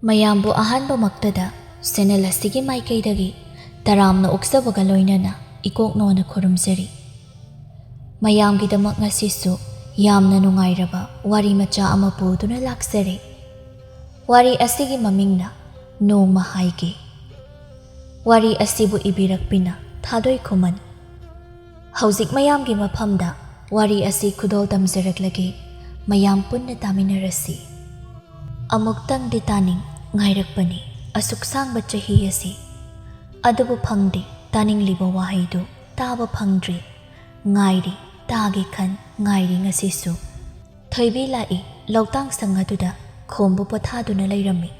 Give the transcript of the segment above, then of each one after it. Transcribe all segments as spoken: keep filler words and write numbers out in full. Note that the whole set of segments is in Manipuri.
ꯃꯌꯥꯝꯕꯨ ꯑꯍꯥꯟꯕꯃꯛꯇꯗ ꯆꯦꯅꯦꯜ ꯑꯁꯤꯒꯤ ꯃꯥꯏꯀꯩꯗꯒꯤ ꯇꯔꯥꯝꯅ ꯑꯣꯛꯆꯕꯒ ꯂꯣꯏꯅꯅ ꯏꯀꯣꯛꯅꯣꯅ ꯈꯨꯔꯨꯝꯖꯔꯤ꯫ ꯃꯌꯥꯝꯒꯤꯗꯃꯛ ꯉꯁꯤꯁꯨ ꯌꯥꯝꯅ ꯅꯨꯡꯉꯥꯏꯔꯕ ꯋꯥꯔꯤ ꯃꯆꯥ ꯑꯃ ꯄꯨꯗꯨꯅ ꯂꯥꯛꯆꯔꯦ꯫ ꯋꯥꯔꯤ ꯑꯁꯤꯒꯤ ꯃꯃꯤꯡꯅ ꯅꯣꯡꯃ ꯍꯥꯏꯒꯦ꯫ ꯋꯥꯔꯤ ꯑꯁꯤꯕꯨ ꯏꯕꯤꯔꯛꯄꯤꯅ ꯊꯥꯗꯣꯏ ꯈꯨꯃꯟ꯫ ꯍꯧꯖꯤꯛ ꯃꯌꯥꯝꯒꯤ ꯃꯐꯝꯗ ꯋꯥꯔꯤ ꯑꯁꯤ ꯈꯨꯗꯣꯜ ꯇꯝꯖꯔꯛꯂꯒꯦ, ꯃꯌꯥꯝ ꯄꯨꯟꯅ ꯇꯥꯃꯤꯟꯅꯔꯁꯤ꯫ ꯑꯃꯨꯛꯇꯪꯗꯤ ꯇꯥꯅꯤꯡ ꯉꯥꯏꯔꯛꯄꯅꯤ ꯑꯁꯨꯛ ꯁꯥꯡꯕ ꯆꯍꯤ ꯑꯁꯤ, ꯑꯗꯨꯕꯨ ꯐꯪꯗꯦ ꯇꯥꯅꯤꯡꯂꯤꯕ ꯋꯥꯍꯩꯗꯨ ꯇꯥꯕ ꯐꯪꯗ꯭ꯔꯤ꯫ ꯉꯥꯏꯔꯤ, ꯇꯥꯒꯦ ꯈꯟ ꯉꯥꯏꯔꯤ ꯉꯁꯤꯁꯨ꯫ ꯊꯣꯏꯕꯤ ꯂꯥꯛꯏ꯫ ꯂꯧꯇꯥꯡ ꯁꯪ ꯑꯗꯨꯗ ꯈꯣꯝꯕ ꯄꯣꯊꯥꯗꯨꯅ ꯂꯩꯔꯝꯃꯤ꯫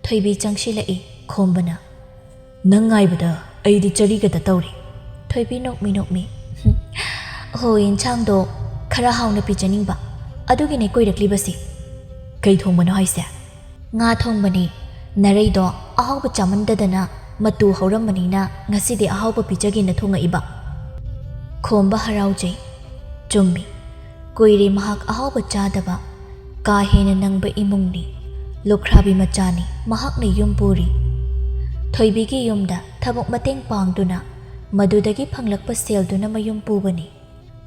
ꯊꯣꯏꯕꯤ ꯆꯪꯁꯤꯜꯂꯛꯏ꯫ ꯈꯣꯝꯕꯅ, "ꯅꯪ ꯉꯥꯏꯕꯗ ꯑꯩꯗꯤ ꯆꯔꯤꯒꯗ ꯇꯧꯔꯦ꯫" ꯊꯣꯏꯕꯤ ꯅꯣꯛꯃꯤ ꯅꯣꯛꯃꯤ, "ꯍꯣ, ꯌꯦꯟꯁꯥꯡꯗꯣ ꯈꯔ ꯍꯥꯎꯅ ꯄꯤꯖꯅꯤꯡꯕ, ꯑꯗꯨꯒꯤꯅꯦ ꯀꯨꯏꯔꯛꯂꯤꯕꯁꯦ꯫" "ꯀꯩ ꯊꯣꯡꯕꯅꯣ ꯍꯥꯏꯁꯦ?" "ꯉꯥ ꯊꯣꯡꯕꯅꯤ꯫ ꯅꯔꯩꯗꯣ ꯑꯍꯥꯎꯕ ꯆꯥꯃꯟꯗꯗꯅ ꯃꯇꯨ ꯍꯧꯔꯝꯕꯅꯤꯅ ꯉꯁꯤꯗꯤ ꯑꯍꯥꯎꯕ ꯄꯤꯖꯒꯦꯅ ꯊꯣꯡꯉꯛꯏꯕ꯫" ꯈꯣꯝꯕ ꯍꯔꯥꯎꯖꯩ꯫ ꯆꯨꯝꯃꯤ, ꯀꯨꯏꯔꯦ ꯃꯍꯥꯛ ꯑꯍꯥꯎꯕ ꯆꯥꯗꯕ꯫ ꯀꯥ ꯍꯦꯟꯅ ꯅꯪꯕ ꯏꯃꯨꯡꯅꯤ꯫ ꯂꯨꯈ꯭ꯔꯥꯕꯤ ꯃꯆꯥꯅꯤ, ꯃꯍꯥꯛꯅ ꯌꯨꯝ ꯄꯨꯔꯤ꯫ ꯊꯣꯏꯕꯤꯒꯤ ꯌꯨꯝꯗ ꯊꯕꯛ ꯃꯇꯦꯡ ꯄꯥꯡꯗꯨꯅ ꯃꯗꯨꯗꯒꯤ ꯐꯪꯂꯛꯄ ꯁꯦꯜꯗꯨꯅ ꯃꯌꯨꯝ ꯄꯨꯕꯅꯤ꯫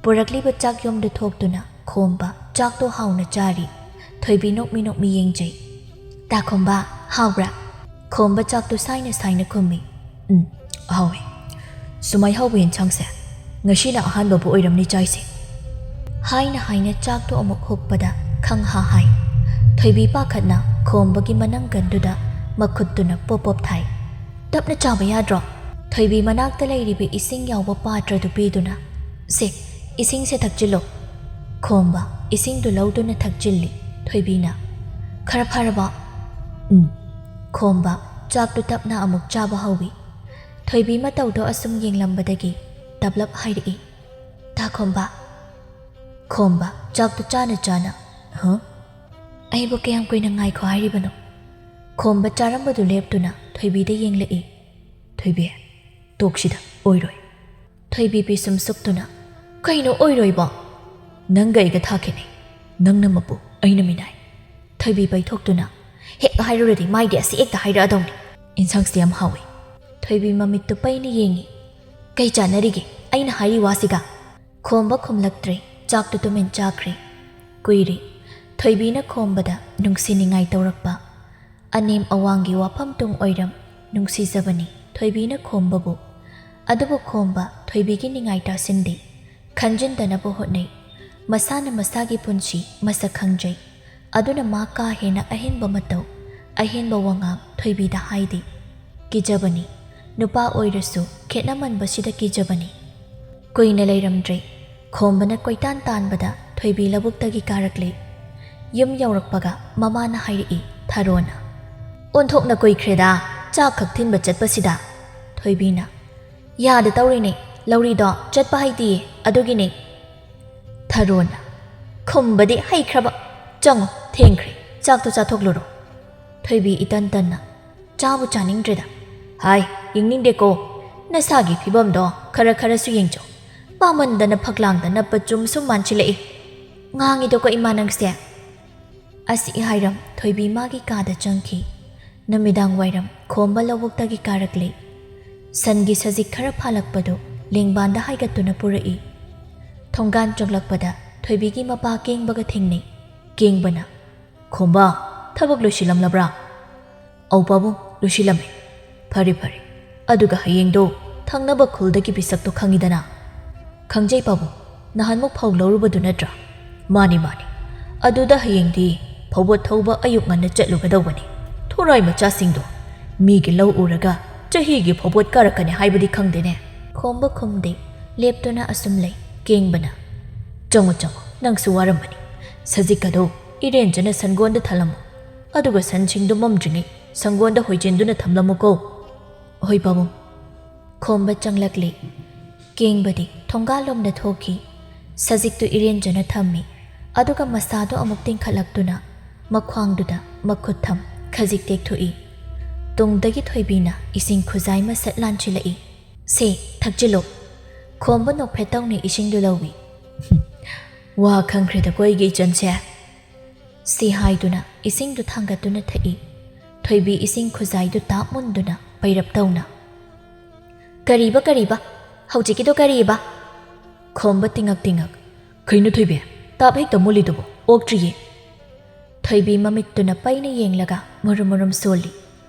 ꯄꯨꯔꯛꯂꯤꯕ ꯆꯥꯛ ꯌꯨꯝꯗ ꯊꯣꯛꯇꯨꯅ ꯈꯣꯝꯕ ꯆꯥꯛꯇꯣ ꯍꯥꯎꯅ ꯆꯥꯔꯤ꯫ ꯊꯣꯏꯕꯤ ꯅꯣꯛꯃꯤ ꯅꯣꯛꯃꯤ ꯌꯦꯡꯖꯩ꯫ "ꯇꯥ ꯈꯣꯝꯕ, ꯍꯥꯎꯕ꯭ꯔꯥ?" ꯈꯣꯝꯕ ꯆꯥꯛꯇꯨ ꯁꯥꯏꯅ ꯁꯥꯏꯅ ꯈꯨꯝꯃꯤ꯫ "ꯎꯝ, ꯍꯥꯎꯋꯦ꯫ ꯁꯨꯃꯥꯏ ꯍꯥꯎꯕ ꯌꯦꯟꯁꯥꯡꯁꯦ ꯉꯁꯤꯅ ꯑꯍꯥꯟꯕꯕꯨ ꯑꯣꯏꯔꯝꯅꯤ ꯆꯥꯏꯁꯦ꯫" ꯍꯥꯏꯅ ꯍꯥꯏꯅ ꯆꯥꯛꯇꯨ ꯑꯃꯨꯛ ꯍꯨꯛꯄꯗ ꯈꯪꯍꯥ ꯍꯥꯏ꯫ ꯊꯣꯏꯕꯤ ꯄꯥꯈꯠꯅ ꯈꯣꯝꯕꯒꯤ ꯃꯅꯪꯒꯟꯗꯨꯗ ꯃꯈꯨꯠꯇꯨꯅ ꯄꯣꯞ ꯄꯣꯞ ꯊꯥꯏ꯫ "ꯇꯞꯅ ꯆꯥꯕ ꯌꯥꯗ꯭ꯔꯣ?" ꯊꯣꯏꯕꯤ ꯃꯅꯥꯛꯇ ꯂꯩꯔꯤꯕ ꯏꯁꯤꯡ ꯌꯥꯎꯕ ꯄꯥꯇ꯭ꯔꯗꯨ ꯄꯤꯗꯨꯅ, "ꯁꯦ, ꯏꯁꯤꯡꯁꯦ ꯊꯛꯆꯤꯜꯂꯣ꯫" ꯈꯣꯝꯕ ꯏꯁꯤꯡꯗꯨ ꯂꯧꯗꯨꯅ ꯊꯛꯆꯤꯜꯂꯤ꯫ ꯊꯣꯏꯕꯤꯅ, "ꯈꯔ ꯐꯔꯕ?" "ꯎꯝ꯫" ꯈꯣꯝꯕ ꯆꯥꯛꯇꯨ ꯇꯞꯅ ꯑꯃꯨꯛ ꯆꯥꯕ ꯍꯧꯏ꯫ ꯊꯣꯏꯕꯤ ꯃꯇꯧꯗꯣ ꯑꯁꯨꯝ ꯌꯦꯡꯂꯝꯕꯗꯒꯤ ꯇꯞꯂꯞ ꯍꯥꯏꯔꯛꯏ, "ꯇꯥ ꯈꯣꯝꯕ꯫" ꯈꯣꯝꯕ ꯆꯥꯛꯇꯨ ꯆꯥꯅ ꯆꯥꯅ, "ꯍ?" "ꯑꯩꯕꯨ ꯀꯌꯥꯝ ꯀꯨꯏꯅ ꯉꯥꯏꯈꯣ ꯍꯥꯏꯔꯤꯕꯅꯣ?" ꯈꯣꯝꯕ ꯆꯥꯔꯝꯕꯗꯨ ꯂꯦꯞꯇꯨꯅ ꯊꯣꯏꯕꯤꯗ ꯌꯦꯡꯂꯛꯏ꯫ "ꯊꯣꯏꯕꯤ, ꯇꯣꯛꯁꯤꯗ, ꯑꯣꯏꯔꯣꯏ꯫" ꯊꯣꯏꯕꯤ ꯄꯤꯁꯨꯝ ꯁꯨꯛꯇꯨꯅ, "ꯀꯩꯅꯣ ꯑꯣꯏꯔꯣꯏꯕꯣ?" "ꯅꯪꯒ ꯑꯩꯒ ꯊꯥ ꯈꯦꯠꯅꯩ꯫ ꯅꯪꯅ ꯃꯄꯨ, ꯑꯩꯅ ꯃꯤꯅꯥꯏ꯫" ꯊꯣꯏꯕꯤ ꯄꯩꯊꯣꯛꯇꯨꯅ, "ꯍꯦꯛ ꯍꯥꯏꯔꯨꯔꯗꯤ ꯃꯥꯏꯗꯤ ꯑꯁꯤ ꯍꯦꯛꯇ ꯍꯥꯏꯔꯛꯑꯗꯧꯅꯤ꯫ ꯏꯟꯁꯥꯡꯁꯦ ꯌꯥꯝ ꯍꯥꯎꯋꯤ꯫" ꯊꯣꯏꯕꯤ ꯃꯃꯤꯠꯇꯨ ꯄꯩꯅ ꯌꯦꯡꯉꯤ꯫ "ꯀꯩ ꯆꯥꯟꯅꯔꯤꯒꯦ ꯑꯩꯅ ꯍꯥꯏꯔꯤ ꯋꯥꯁꯤꯒ?" ꯈꯣꯝꯕ ꯈꯨꯝꯂꯛꯇ꯭ꯔꯦ꯫ ꯆꯥꯛꯇꯨ ꯇꯨꯃꯤꯟ ꯆꯥꯈ꯭ꯔꯦ꯫ ꯀꯨꯏꯔꯦ ꯊꯣꯏꯕꯤꯅ ꯈꯣꯝꯕꯗ ꯅꯨꯡꯁꯤ ꯅꯤꯡꯉꯥꯏ ꯇꯧꯔꯛꯄ꯫ ꯑꯅꯦꯝ ꯑꯋꯥꯡꯒꯤ ꯋꯥꯐꯝ ꯇꯨꯡ ꯑꯣꯏꯔꯝ ꯅꯨꯡꯁꯤꯖꯕꯅꯤ ꯊꯣꯏꯕꯤꯅ ꯈꯣꯝꯕꯕꯨ꯫ ꯑꯗꯨꯕꯨ ꯈꯣꯝꯕ ꯊꯣꯏꯕꯤꯒꯤ ꯅꯤꯡꯉꯥꯏ ꯇꯥꯁꯤꯟꯗꯦ꯫ ꯈꯟꯖꯤꯟꯗꯅꯕ ꯍꯣꯠꯅꯩ꯫ ꯃꯁꯥꯅ ꯃꯁꯥꯒꯤ ꯄꯨꯟꯁꯤ ꯃꯁꯛ ꯈꯪꯖꯩ꯫ ꯑꯗꯨꯅ ꯃꯥ ꯀꯥ ꯍꯦꯟꯅ ꯑꯍꯦꯟꯕ ꯃꯇꯧ, ꯑꯍꯦꯟꯕ ꯋꯥꯉꯥꯡ ꯊꯣꯏꯕꯤꯗ ꯍꯥꯏꯗꯦ꯫ ꯀꯤꯖꯕꯅꯤ꯫ ꯅꯨꯄꯥ ꯑꯣꯏꯔꯁꯨ ꯈꯦꯠꯅꯃꯟꯕꯁꯤꯗ ꯀꯤꯖꯕꯅꯤ꯫ ꯀꯨꯏꯅ ꯂꯩꯔꯝꯗ꯭ꯔꯦ꯫ ꯈꯣꯝꯕꯅ ꯀꯣꯏꯇꯥꯟ ꯇꯥꯟꯕꯗ ꯊꯣꯏꯕꯤ ꯂꯧꯕꯨꯛꯇꯒꯤ ꯀꯥꯔꯛꯂꯦ꯫ ꯌꯨꯝ ꯌꯧꯔꯛꯄꯒ ꯃꯃꯥꯅ ꯍꯥꯏꯔꯛꯏ ꯊꯥꯔꯣꯅ꯫ "ꯑꯣꯟꯊꯣꯛꯅ ꯀꯨꯏꯈ꯭ꯔꯦꯗ, ꯆꯥꯛ ꯈꯛ ꯊꯤꯟꯕ ꯆꯠꯄꯁꯤꯗ꯫" ꯊꯣꯏꯕꯤꯅ꯫ "ꯌꯥꯗ ꯇꯧꯔꯤꯅꯦ, ꯂꯧꯔꯤꯗꯣ ꯆꯠꯄ ꯍꯩꯇꯤꯌꯦ, ꯑꯗꯨꯒꯤꯅꯦ꯫" ꯊꯥꯔꯣꯅ꯫ "ꯈꯨꯝꯕꯗꯤ ꯍꯩꯈ꯭ꯔꯕ꯫ ꯆꯪꯉꯣ, ꯊꯦꯡꯈ꯭ꯔꯦ, ꯆꯥꯛꯇꯣ ꯆꯥꯊꯣꯛꯂꯨꯔꯣ꯫" ꯊꯣꯏꯕꯤ ꯏꯇꯟ ꯇꯟꯅ꯫ "ꯆꯥꯕꯨ ꯆꯥꯅꯤꯡꯗ꯭ꯔꯦꯗ꯫" "ꯍꯥꯏ, ꯌꯦꯡꯅꯤꯡꯗꯦꯀꯣ꯫ ꯅꯁꯥꯒꯤ ꯐꯤꯕꯝꯗꯣ ꯈꯔ ꯈꯔꯁꯨ ꯌꯦꯡꯖꯧ꯫ ꯄꯥꯃꯟꯗꯅ ꯐꯛꯂꯥꯡꯗ ꯅꯞꯄ ꯆꯨꯝ ꯁꯨꯝ ꯃꯥꯟꯁꯤꯜꯂꯛꯏ꯫" "ꯉꯥꯡꯉꯤꯗꯣꯀꯣ ꯏꯃꯥ ꯅꯪꯁꯦ꯫" ꯑꯁꯤ ꯍꯥꯏꯔꯝ ꯊꯣꯏꯕꯤ ꯃꯥꯒꯤ ꯀꯥꯗ ꯆꯪꯈꯤ꯫ ꯅꯨꯃꯤꯗꯥꯡ ꯋꯥꯏꯔꯝ ꯈꯣꯝꯕ ꯂꯧꯕꯨꯛꯇꯒꯤ ꯀꯥꯔꯛꯂꯦ꯫ ꯁꯟꯒꯤ ꯁꯖꯤꯛ ꯈꯔ ꯐꯥꯜꯂꯛꯄꯗꯨ ꯂꯦꯡꯕꯥꯟꯗ ꯍꯥꯏꯒꯠꯇꯨꯅ ꯄꯨꯔꯛꯏ꯫ ꯊꯣꯡꯒꯥꯟ ꯆꯪꯂꯛꯄꯗ ꯊꯣꯏꯕꯤꯒꯤ ꯃꯄꯥ ꯀꯦꯡꯕꯒ ꯊꯦꯡꯅꯩ꯫ ꯀꯦꯡꯕꯅ, "ꯈꯣꯝꯕ, ꯊꯕꯛ ꯂꯣꯏꯁꯤꯜꯂꯝꯂꯕ꯭ꯔꯥ?" "ꯑꯧ ꯄꯥꯕꯨꯡ, ꯂꯣꯏꯁꯤꯜꯂꯝꯃꯦ꯫" "ꯐꯔꯦ ꯐꯔꯦ꯫ ꯑꯗꯨꯒ ꯍꯌꯦꯡꯗꯣ ꯊꯪꯅꯕ ꯈꯨꯜꯗꯒꯤ ꯄꯤꯁꯛꯇꯣ ꯈꯪꯉꯤꯗꯅ?" "ꯈꯪꯖꯩ ꯄꯥꯕꯨꯡ, ꯅꯍꯥꯟꯃꯨꯛ ꯐꯧ ꯂꯧꯔꯨꯕꯗꯨ ꯅꯠꯇ꯭ꯔꯥ?" "ꯃꯥꯅꯤ ꯃꯥꯅꯤ꯫ ꯑꯗꯨꯗ ꯍꯌꯦꯡꯗꯤ ꯐꯧꯕꯣꯠ ꯊꯧꯕ ꯑꯌꯨꯛ ꯉꯟꯅ ꯆꯠꯂꯨꯒꯗꯧꯕꯅꯤ꯫ ꯊꯣꯔꯥꯏ ꯃꯆꯥꯁꯤꯡꯗꯣ ꯃꯤꯒꯤ ꯂꯧ ꯎꯔꯒ ꯆꯍꯤꯒꯤ ꯐꯧꯕꯣꯠ ꯀꯥꯔꯛꯀꯅꯤ ꯍꯥꯏꯕꯗꯤ ꯈꯪꯗꯦꯅꯦ꯫" ꯈꯣꯝꯕ ꯈꯨꯝꯗꯦ꯫ ꯂꯦꯞꯇꯨꯅ ꯑꯁꯨꯝ ꯂꯩ꯫ ꯀꯦꯡꯕꯅ, "ꯆꯪꯉꯣ ꯆꯪꯉꯣ, ꯅꯪꯁꯨ ꯋꯥꯔꯝꯕꯅꯤ꯫ ꯁꯖꯤꯛ ꯑꯗꯣ ꯏꯔꯦꯟꯖꯅ ꯁꯟꯒꯣꯟꯗ ꯊꯜꯂꯝꯃꯨ꯫ ꯑꯗꯨꯒ ꯁꯟꯁꯤꯡꯗꯨ ꯃꯝꯗ꯭ꯔꯤꯉꯩ ꯁꯪꯒꯣꯟꯗ ꯍꯣꯏꯖꯤꯟꯗꯨꯅ ꯊꯝꯂꯝꯃꯨꯀꯣ꯫" "ꯍꯣꯏ ꯄꯥꯕꯨꯡ꯫" ꯈꯣꯝꯕ ꯆꯪꯂꯛꯂꯦ꯫ ꯀꯦꯡꯕꯗꯤ ꯊꯣꯡꯒꯥꯜꯂꯣꯝꯗ ꯊꯣꯛꯈꯤ꯫ ꯁꯖꯤꯛꯇꯨ ꯏꯔꯦꯟꯖꯅ ꯊꯝꯃꯤ꯫ ꯑꯗꯨꯒ ꯃꯁꯥꯗꯨ ꯑꯃꯨꯛ ꯇꯤꯡꯈꯠꯂꯛꯇꯨꯅ ꯃꯈ꯭ꯋꯥꯡꯗꯨꯗ ꯃꯈꯨꯠ ꯊꯝ, ꯈꯖꯤꯛ ꯇꯦꯛꯊꯣꯛꯏ꯫ ꯇꯨꯡꯗꯒꯤ ꯊꯣꯏꯕꯤꯅ ꯏꯁꯤꯡ ꯈꯨꯖꯥꯏ ꯃꯁꯠ ꯂꯥꯟꯁꯤꯜꯂꯛꯏ꯫ "ꯁꯦ, ꯊꯛꯆꯤꯜꯂꯨ꯫" ꯈꯣꯝꯕ ꯅꯣꯛꯐꯦꯠ ꯇꯧꯅ ꯏꯁꯤꯡꯗꯨ ꯂꯧꯏ꯫ "ꯋꯥ ꯈꯪꯈ꯭ꯔꯦꯗꯀꯣ ꯑꯩꯒꯤ ꯏꯆꯟꯁꯦ꯫" ꯁꯤ ꯍꯥꯏꯗꯨꯅ ꯏꯁꯤꯡꯗꯨ ꯊꯥꯡꯒꯠꯇꯨꯅ ꯊꯛꯏ꯫ ꯊꯣꯏꯕꯤ ꯏꯁꯤꯡ ꯈꯨꯖꯥꯏꯗꯨ ꯇꯥꯞ ꯃꯨꯟꯗꯨꯅ ꯄꯩꯔꯞ ꯇꯧꯅ, "ꯀꯔꯤꯕ, ꯀꯔꯤꯕ? ꯍꯧꯖꯤꯛꯀꯤꯗꯣ ꯀꯔꯤꯕ?" ꯈꯣꯝꯕ ꯇꯤꯉꯛ ꯇꯤꯉꯛ, "ꯀꯩꯅꯣ ꯊꯣꯏꯕꯤ? ꯇꯥꯞ ꯍꯦꯛꯇ ꯃꯨꯜꯂꯤꯗꯨꯕꯨ? ꯑꯣꯛꯇ꯭ꯔꯤꯌꯦ!" ꯊꯣꯏꯕꯤ ꯃꯃꯤꯠꯇꯨꯅ ꯄꯩꯅ ꯌꯦꯡꯂꯒ ꯃꯨꯔꯨꯝ ꯃꯨꯔꯨꯝ ꯁꯣꯜꯂꯤ꯫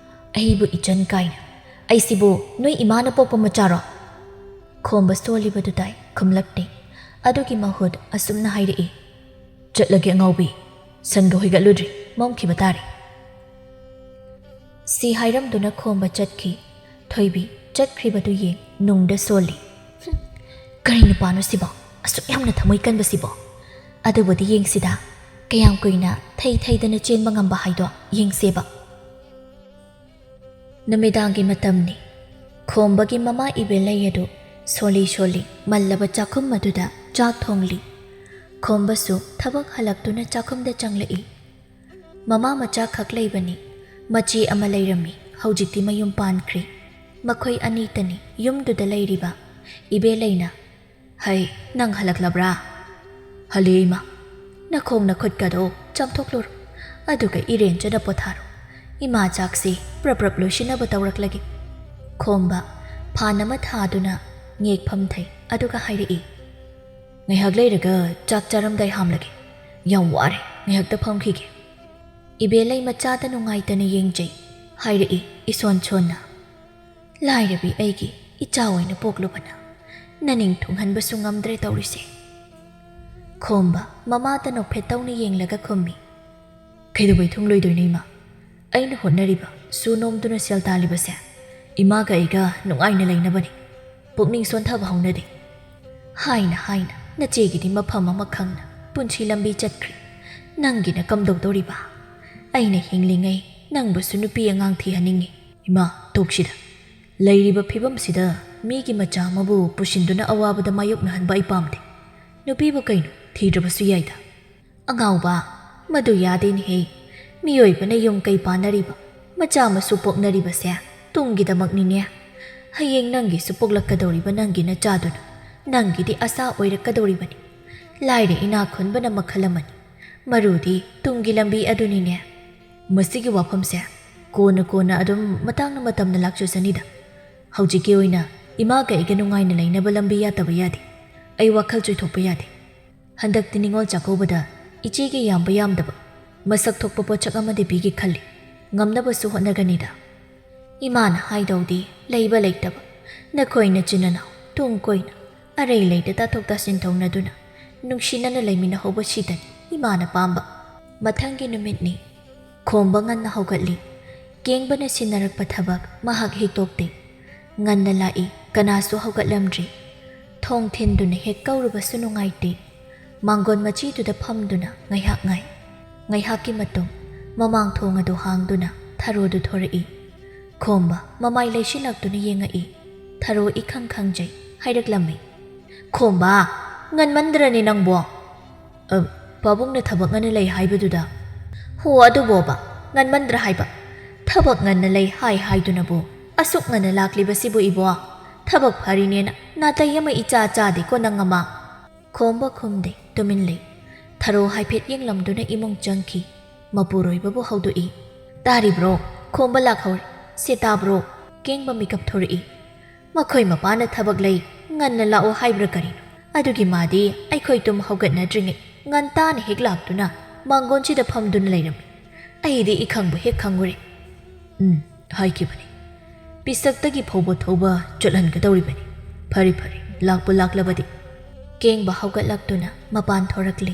"ꯑꯩꯕꯨ ꯏꯆꯟ ꯀꯥꯏꯅ? ꯑꯩꯁꯤꯕꯨ ꯅꯣꯏ ꯏꯃꯥꯅ ꯄꯣꯛꯄ ꯃꯆꯥꯔꯣ?" ꯈꯣꯝꯕ ꯁꯣꯜꯂꯤꯕꯗꯨ ꯇꯥꯏ, ꯈꯨꯝꯂꯛꯇꯦ꯫ ꯑꯗꯨꯒꯤ ꯃꯍꯨꯠ ꯑꯁꯨꯝꯅ ꯍꯥꯏꯔꯛꯏ, "ꯆꯠꯂꯒꯦ ꯑꯉꯥꯎꯕꯤ, ꯁꯟꯒ ꯍꯣꯏꯒꯠꯂꯨꯗ꯭ꯔꯤ, ꯃꯝꯈꯤꯕ ꯇꯥꯔꯦ꯫" ꯁꯤ ꯍꯥꯏꯔꯝꯗꯨꯅ ꯈꯣꯝꯕ ꯆꯠꯈꯤ꯫ ꯊꯣꯏꯕꯤ ꯆꯠꯈ꯭ꯔꯤꯕꯗꯨ ꯌꯦꯡ ꯅꯨꯡꯗ ꯁꯣꯜꯂꯤ꯫ "ꯍꯨꯝ, ꯀꯔꯤ ꯅꯨꯄꯥꯅꯣ ꯁꯤꯕꯣ? ꯑꯁꯨꯛ ꯌꯥꯝꯅ ꯊꯃꯣꯏ ꯀꯟꯕꯁꯤꯕꯣ? ꯑꯗꯨꯕꯨꯗꯤ ꯌꯦꯡꯁꯤꯗ, ꯀꯌꯥꯝ ꯀꯨꯏꯅ ꯊꯩ ꯊꯩꯗꯅ ꯆꯦꯟꯕ ꯉꯝꯕ ꯍꯥꯏꯗꯣ ꯌꯦꯡꯁꯦꯕ꯫" ꯅꯨꯃꯤꯗꯥꯡꯒꯤ ꯃꯇꯝꯅꯤ꯫ ꯈꯣꯝꯕꯒꯤ ꯃꯃꯥ ꯏꯕꯦꯂꯩ ꯑꯗꯨ ꯁꯣꯜꯂꯤ ꯁꯣꯜꯂꯤ ꯃꯜꯂꯕ ꯆꯥꯛꯈꯨꯝ ꯑꯗꯨꯗ ꯆꯥꯛ ꯊꯣꯡꯂꯤ꯫ ꯈꯣꯝꯕꯁꯨ ꯊꯕꯛ ꯍꯜꯂꯛꯇꯨꯅ ꯆꯥꯛꯈꯨꯝꯗ ꯆꯪꯂꯛꯏ꯫ ꯃꯃꯥ ꯃꯆꯥ ꯈꯛ ꯂꯩꯕꯅꯤ꯫ ꯃꯆꯦ ꯑꯃ ꯂꯩꯔꯝꯃꯤ, ꯍꯧꯖꯤꯛꯇꯤ ꯃꯌꯨꯝ ꯄꯥꯟꯈ꯭ꯔꯦ꯫ ꯃꯈꯣꯏ ꯑꯅꯤꯇꯅꯤ ꯌꯨꯝꯗꯨꯗ ꯂꯩꯔꯤꯕ꯫ ꯏꯕꯦꯂꯩꯅ, "ꯍꯩ, ꯅꯪ ꯍꯜꯂꯛꯂꯕ꯭ꯔꯥ?" "ꯍꯜꯂꯛꯑꯦ, ꯏꯃꯥ꯫ ꯅꯈꯣꯡ ꯅꯈꯨꯠꯀꯗꯣ ꯆꯥꯝꯊꯣꯛꯂꯨꯔꯣ, ꯑꯗꯨꯒ ꯏꯔꯦꯟꯖꯅ ꯄꯣꯊꯥꯔꯣ꯫ ꯏꯃꯥ ꯆꯥꯛꯁꯤ ꯄ꯭ꯔꯞ ꯄ꯭ꯔꯞ ꯂꯣꯏꯁꯤꯟꯅꯕ ꯇꯧꯔꯛꯂꯒꯦ꯫" ꯈꯣꯝꯕ ꯐꯥꯟ ꯑꯃ ꯊꯥꯗꯨꯅ ꯉꯦꯛ ꯐꯝꯊꯩ, ꯑꯗꯨꯒ ꯍꯥꯏꯔꯛꯏ, "ꯉꯥꯏꯍꯥꯛ ꯂꯩꯔꯒ ꯆꯥꯛ ꯆꯥꯔꯝꯗꯥꯏ ꯍꯥꯝꯂꯒꯦ꯫ ꯌꯥꯝ ꯋꯥꯔꯦ, ꯉꯥꯏꯍꯥꯛꯇ ꯐꯝꯈꯤꯒꯦ꯫" ꯏꯕꯦꯂꯩ ꯃꯆꯥꯗ ꯅꯨꯡꯉꯥꯏꯇꯅ ꯌꯦꯡꯖꯩ, ꯍꯥꯏꯔꯛꯏ ꯏꯁꯣꯟ ꯁꯣꯟꯅ, "ꯂꯥꯏꯔꯕꯤ ꯑꯩꯒꯤ ꯏꯆꯥ ꯑꯣꯏꯅ ꯄꯣꯛꯂꯨꯕꯅ ꯅꯅꯤꯡ ꯊꯨꯡꯍꯟꯕꯁꯨ ꯉꯝꯗ꯭ꯔꯦ ꯇꯧꯔꯤꯁꯦ꯫" ꯈꯣꯝꯕ ꯃꯃꯥꯗ ꯅꯣꯛꯐꯦꯠ ꯇꯧꯅ ꯌꯦꯡꯂꯒ ꯈꯨꯝꯃꯤ, "ꯀꯩꯗꯧꯕꯩ ꯊꯨꯡꯂꯣꯏꯗꯣꯏꯅꯣ, ꯏꯃꯥ? ꯑꯩꯅ ꯍꯣꯠꯅꯔꯤꯕ, ꯁꯨ ꯅꯣꯝꯗꯨꯅ ꯁꯦꯜ ꯇꯥꯜꯂꯤꯕꯁꯦ ꯏꯃꯥꯒ ꯑꯩꯒ ꯅꯨꯡꯉꯥꯏꯅ ꯂꯩꯅꯕꯅꯤ꯫ ꯄꯨꯛꯅꯤꯡ ꯁꯣꯟꯊꯕ ꯍꯧꯅꯗꯦ꯫" ꯍꯥꯏꯅ ꯍꯥꯏꯅ ꯅꯆꯦꯒꯤꯗꯤ ꯃꯐꯝ ꯑꯃ ꯈꯪꯅ ꯄꯨꯟꯁꯤ ꯂꯝꯕꯤ ꯆꯠꯈ꯭ꯔꯦ꯫ ꯅꯪꯒꯤꯅ ꯀꯝꯗꯧꯗꯧꯔꯤꯕ? ꯑꯩꯅ ꯍꯤꯡꯂꯤꯉꯩ ꯅꯪꯕꯨꯁꯨ ꯅꯨꯄꯤ ꯑꯉꯥꯡ ꯊꯤꯍꯟꯅꯤꯡꯉꯤ꯫ ꯏꯃꯥ, ꯇꯣꯛꯁꯤꯗ꯫ ꯂꯩꯔꯤꯕ ꯐꯤꯕꯝꯁꯤꯗ ꯃꯤꯒꯤ ꯃꯆꯥ ꯑꯃꯕꯨ ꯄꯨꯁꯤꯟꯗꯨꯅ ꯑꯋꯥꯕꯗ ꯃꯥꯌꯣꯛꯅꯍꯟꯕ ꯑꯩ ꯄꯥꯝꯗꯦ꯫ ꯅꯨꯄꯤꯕꯨ ꯀꯩꯅꯣ, ꯊꯤꯗ꯭ꯔꯕꯁꯨ ꯌꯥꯏꯗ꯫ ꯑꯉꯥꯎꯕ, ꯃꯗꯨ ꯌꯥꯗꯦꯅꯦꯍꯦ꯫ ꯃꯤꯑꯣꯏꯕꯅ ꯌꯨꯝ ꯀꯩ ꯄꯥꯟꯅꯔꯤꯕ, ꯃꯆꯥ ꯃꯁꯨ ꯄꯣꯛꯅꯔꯤꯕꯁꯦ ꯇꯨꯡꯒꯤꯗꯃꯛꯅꯤꯅꯦ꯫ ꯍꯌꯦꯡ ꯅꯪꯒꯤꯁꯨ ꯄꯣꯛꯂꯛꯀꯗꯧꯔꯤꯕ ꯅꯪꯒꯤ ꯅꯆꯥꯗꯨꯅ ꯅꯪꯒꯤꯗꯤ ꯑꯁꯥ ꯑꯣꯏꯔꯛꯀꯗꯧꯔꯤꯕꯅꯤ꯫ ꯂꯥꯏꯔ ꯏꯅꯥꯛ ꯈꯨꯟꯕꯅ ꯃꯈꯜ ꯑꯃꯅꯤ꯫ ꯃꯔꯨꯗꯤ ꯇꯨꯡꯒꯤ ꯂꯝꯕꯤ ꯑꯗꯨꯅꯤꯅꯦ꯫ ꯃꯁꯤꯒꯤ ꯋꯥꯐꯝꯁꯦ ꯀꯣꯟꯅ ꯀꯣꯟꯅ ꯑꯗꯨꯝ ꯃꯇꯥꯡꯅ ꯃꯇꯝꯅ ꯂꯥꯛꯆꯁꯅꯤꯗ꯫ ꯍꯧꯖꯤꯛꯀꯤ ꯑꯣꯏꯅ ꯏꯃꯥꯒ ꯑꯩꯒ ꯅꯨꯡꯉꯥꯏꯅ ꯂꯩꯅꯕ ꯂꯝꯕꯤ ꯌꯥꯠꯇꯕ ꯌꯥꯗꯦ꯫ ꯑꯩ ꯋꯥꯈꯜ ꯆꯣꯏꯊꯣꯛꯄ ꯌꯥꯗꯦ꯫ ꯍꯟꯗꯛꯇꯤ ꯅꯤꯉꯣꯜ ꯆꯥꯛꯀꯧꯕꯗ ꯏꯆꯦꯒꯤ ꯌꯥꯝꯕ ꯌꯥꯝꯗꯕ ꯃꯁꯛ ꯊꯣꯛꯄ ꯄꯣꯠꯁꯛ ꯑꯃꯗꯤ ꯄꯤꯒꯦ ꯈꯜꯂꯤ꯫ ꯉꯝꯅꯕꯁꯨ ꯍꯣꯠꯅꯒꯅꯤꯗ꯫ ꯏꯃꯥꯅ ꯍꯥꯏꯗꯧꯗꯤ ꯂꯩꯕ ꯂꯩꯇꯕ, ꯅꯈꯣꯏ ꯅꯆꯤꯟ ꯅꯅꯥꯎ ꯇꯨꯡ ꯀꯣꯏꯅ ꯑꯔꯩ ꯂꯩꯇ ꯇꯥꯊꯣꯛ ꯇꯥꯁꯤꯟ ꯇꯧꯅꯗꯨꯅ ꯅꯨꯡꯁꯤꯅꯅ ꯂꯩꯃꯤꯟꯅꯍꯧꯕ ꯁꯤꯗꯅꯤ ꯏꯃꯥꯅ ꯄꯥꯝꯕ꯫ ꯃꯊꯪꯒꯤ ꯅꯨꯃꯤꯠꯅꯤ꯫ ꯈꯣꯝꯕ ꯉꯟꯅ ꯍꯧꯒꯠꯂꯤ꯫ ꯀꯦꯡꯕꯅ ꯁꯤꯟꯅꯔꯛꯄ ꯊꯕꯛ ꯃꯍꯥꯛ ꯍꯦꯛ ꯇꯣꯛꯇꯦ꯫ ꯉꯟꯅ ꯂꯥꯛꯏ, ꯀꯅꯥꯁꯨ ꯍꯧꯒꯠꯂꯝꯗ꯭ꯔꯤ꯫ ꯊꯣꯡ ꯊꯤꯟꯗꯨꯅ ꯍꯦꯛ ꯀꯧꯔꯨꯕꯁꯨ ꯅꯨꯡꯉꯥꯏꯇꯦ꯫ ꯃꯥꯡꯒꯣꯟ ꯃꯆꯤꯗꯨꯗ ꯐꯝꯗꯨꯅ ꯉꯥꯏꯍꯥꯛ ꯉꯥꯏ꯫ ꯉꯥꯏꯍꯥꯛꯀꯤ ꯃꯇꯨꯡ ꯃꯃꯥꯡ ꯊꯣꯡ ꯑꯗꯨ ꯍꯥꯡꯗꯨꯅ ꯊꯔꯣꯗꯨ ꯊꯣꯔꯛꯏ꯫ ꯈꯣꯝꯕ ꯃꯃꯥꯏ ꯂꯩꯁꯤꯜꯂꯛꯇꯨꯅ ꯌꯦꯡꯉꯛꯏ꯫ ꯊꯔꯣ ꯏꯈꯪ ꯈꯪꯖꯩ ꯍꯥꯏꯔꯛꯂꯝꯃꯤ꯫ "ꯈꯣꯝꯕ, ꯉꯟꯃꯟꯗ꯭ꯔꯅꯦ ꯅꯪꯕꯣ?" "ꯑ, ꯄꯥꯕꯨꯡꯅ ꯊꯕꯛ ꯉꯟꯅ ꯂꯩ ꯍꯥꯏꯕꯗꯨꯗ?" "ꯍꯣ, ꯑꯗꯨꯕꯣꯕ, ꯉꯟꯃꯟꯗ꯭ꯔꯥ ꯍꯥꯏꯕ? ꯊꯕꯛ ꯉꯟꯅ ꯂꯩ ꯍꯥꯏ ꯍꯥꯏꯗꯨꯅꯕꯨ ꯑꯁꯨꯛ ꯉꯟꯅ ꯂꯥꯛꯂꯤꯕꯁꯤꯕꯨ ꯏꯕꯣ? ꯊꯕꯛ ꯐꯔꯤꯅꯦꯅ ꯅꯥꯇꯩ ꯑꯃ ꯏꯆꯥ ꯆꯥꯗꯦꯀꯣ ꯅꯪ ꯑꯃ?" ꯈꯣꯝꯕ ꯈꯨꯝꯗꯦ, ꯇꯨꯃꯤꯟ ꯂꯩ꯫ ꯊꯔꯣ ꯍꯥꯏꯐꯦꯠ ꯌꯦꯡꯂꯝꯗꯨꯅ ꯏꯃꯨꯡ ꯆꯪꯈꯤ꯫ ꯃꯄꯨꯔꯣꯏꯕꯕꯨ ꯍꯧꯗꯣꯛꯏ꯫ "ꯇꯥꯔꯤꯕ꯭ꯔꯣ? ꯈꯣꯝꯕ ꯂꯥꯛꯍꯧꯔꯦ꯫ ꯁꯦ ꯇꯥꯕ꯭ꯔꯣ?" ꯀꯦꯡꯕ ꯃꯤꯀꯞ ꯊꯣꯔꯛꯏ꯫ "ꯃꯈꯣꯏ ꯃꯄꯥꯅ ꯊꯕꯛ ꯂꯩ, ꯉꯟꯅ ꯂꯥꯛꯑꯣ ꯍꯥꯏꯕ꯭ꯔꯥ ꯀꯔꯤꯅꯣ? ꯑꯗꯨꯒꯤ ꯃꯥꯗꯤ ꯑꯩꯈꯣꯏ ꯇꯨꯝ ꯍꯧꯒꯠꯅꯗ꯭ꯔꯤꯉꯩ ꯉꯟꯇꯥꯅ ꯍꯦꯛ ꯂꯥꯛꯇꯨꯅ ꯃꯥꯡꯒꯣꯟꯁꯤꯗ ꯐꯝꯗꯨꯅ ꯂꯩꯔꯝꯃꯤ꯫ ꯑꯩꯗꯤ ꯏꯈꯪꯕꯨ ꯍꯦꯛ ꯈꯪꯉꯨꯔꯦ꯫" "ꯎꯝ, ꯍꯥꯏꯈꯤꯕꯅꯤ꯫ ꯄꯤꯁꯛꯇꯒꯤ ꯐꯥꯎꯕ ꯊꯧꯕ ꯆꯠꯍꯟꯒꯗꯧꯔꯤꯕꯅꯤ꯫ ꯐꯔꯦ, ꯐꯔꯦ, ꯂꯥꯛꯄꯨ ꯂꯥꯛꯂꯕꯗꯤ꯫" ꯀꯦꯡꯕ ꯍꯧꯒꯠꯂꯛꯇꯨꯅ ꯃꯄꯥꯟ ꯊꯣꯔꯛꯂꯦ꯫